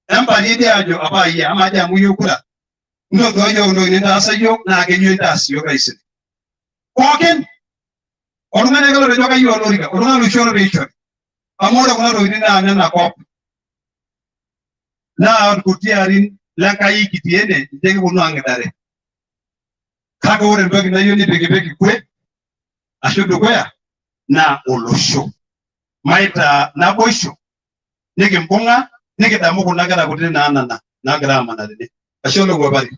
[SPEAKER 11] Empalie dii ajo apa ayie amaa dii amu iyieu kura. Ntodua yiok entoki nintaasa yiok naa keyieu intaas yiok taisere. Pookin. Oltung'ani ake lotejo kayieu olorika, oltung'ani loishooro pee ishori. Amu ore kuna tokitin naa nena kop. Naa irkuti arin lenkai kitii ene ninche kiponu aang'idare. Kake ore entoki nayieu nipikipiki kwe ashu dukuya naa olosho. Maitaa naboisho nikimbung'a nikidamu kuna kera kutitik naanana naagira aamana tene. Ashe olowuapari.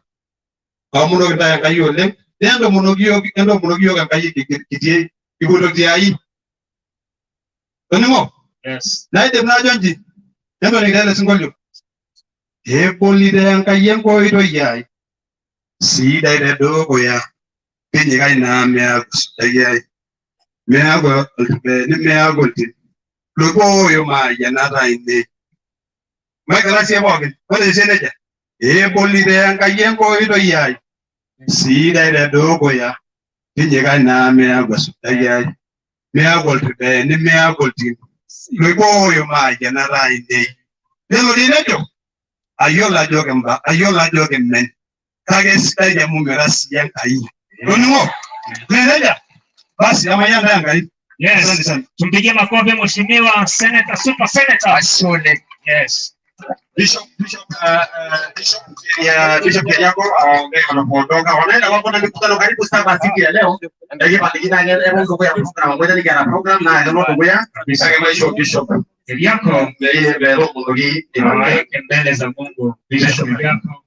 [SPEAKER 11] Aomonoki intae Enkai oleng nentomonoki iyiook entomonoki iyiook Enkai kitii kipuoito tiai. Toning'o?
[SPEAKER 6] Yes.
[SPEAKER 11] Naidip najo nji entoning taa ele sinkolio. Ebolito Enkai enkoitoi ai sidai tedukuya tinyikai naa meaku sidai ai meaku oltube nemeaku oltim loibooyo maayianat ainei. Maigila sie pookin matejo sie nejia. Ebolito Enkai enkoitoi ai sidai tedukuya tinyikai naa meaku esidai ai meaku oltube nemeaku oltim loibooyo maayianat ainei. Nelo dii nejo ayiolo ajo kimba ayiolo ajo kimen kake sidai amu mira siyie Enkai. Toning'o? Mee nejia? Basi amayian ntae Enkai.
[SPEAKER 6] Yes.
[SPEAKER 11] Asante sana.
[SPEAKER 6] Tumpigie makofi Mheshimiwa Senator, Super Senator.
[SPEAKER 1] Asante.
[SPEAKER 6] Yes.
[SPEAKER 8] Bishop Bishop Keriako ambaye wanapoondoka wanaenda wako na mikutano karibu saba siku ya leo. Ekipatikina ake epuo dukuya program amu eton kiata program naa kelo dukuya kake maisho Bishop
[SPEAKER 6] Keriako
[SPEAKER 8] metomonoki
[SPEAKER 6] awaweke mbele za Mungu. Bishop Keriako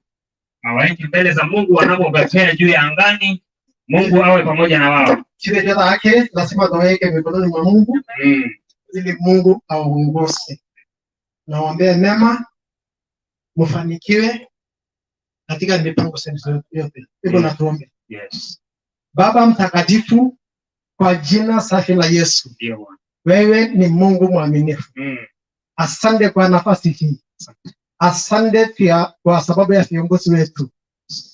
[SPEAKER 6] awaweke mbele za Mungu wanapopepea juu ya angani. Mungu awe pamoja na wao.
[SPEAKER 2] Kile ake lazima tuweke mikononi mwa Mungu ili Mungu aongoze. Nawaombea mema, mfanikiwe katika mipango yenu yote. Hebu na tuombe.
[SPEAKER 6] Yes.
[SPEAKER 2] Baba mtakatifu, kwa jina safi la Yesu,
[SPEAKER 6] Ndio Bwana.
[SPEAKER 2] wewe ni Mungu mwaminifu. Asante kwa nafasi hii, asante pia kwa sababu ya viongozi wetu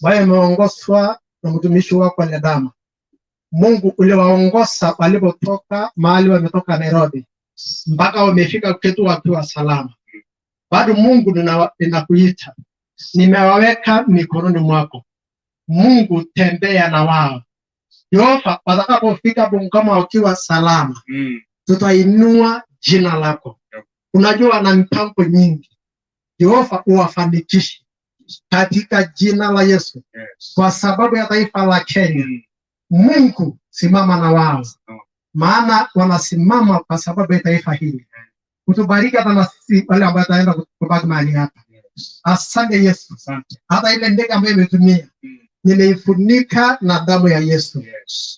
[SPEAKER 2] ambayo wameongozwa na mtumishi wako Ledama. Mungu uliwaongoza walipotoka mahali wametoka Nairobi,
[SPEAKER 12] mpaka wamefika kwetu wakiwa salama. Bado Mungu ninakuita, nimewaweka mikononi mwako. Mungu tembea na wao. Yehova, watakapofika Bungoma wakiwa salama, tutainua jina lako. Unajua na mipango nyingi. Yehova uwafanikishe katika jina la Yesu. Kwa sababu ya taifa la Kenya. Mungu simama na wao, maana wanasimama kwa sababu ya taifa hili. Utubariki hata na sisi wale ambao tutaenda kubaki mahali hapa. Asante Yesu. Hata ile ndege ambayo imetumia nimeifunika na damu ya Yesu.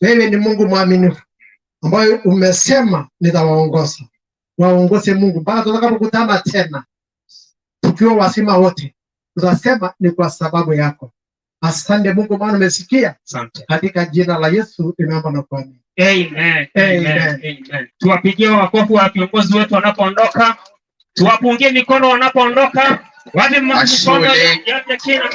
[SPEAKER 12] Wewe ni Mungu mwaminifu ambayo umesema nitawaongoza. Waongoze Mungu mpaka tutakapokutana tena tukiwa wazima wote, tutasema ni kwa sababu yako. Asante Mungu, maana umesikia.
[SPEAKER 6] Asante.
[SPEAKER 12] Katika jina la Yesu nimeomba na kuamini.
[SPEAKER 6] Amen.
[SPEAKER 12] Amen.
[SPEAKER 6] Amen. Amen. Tuwapigie makofi wa viongozi wetu wanapoondoka, tuwapungie mikono wanapoondoka. Wapi mikono
[SPEAKER 1] Ashole.
[SPEAKER 6] ya kina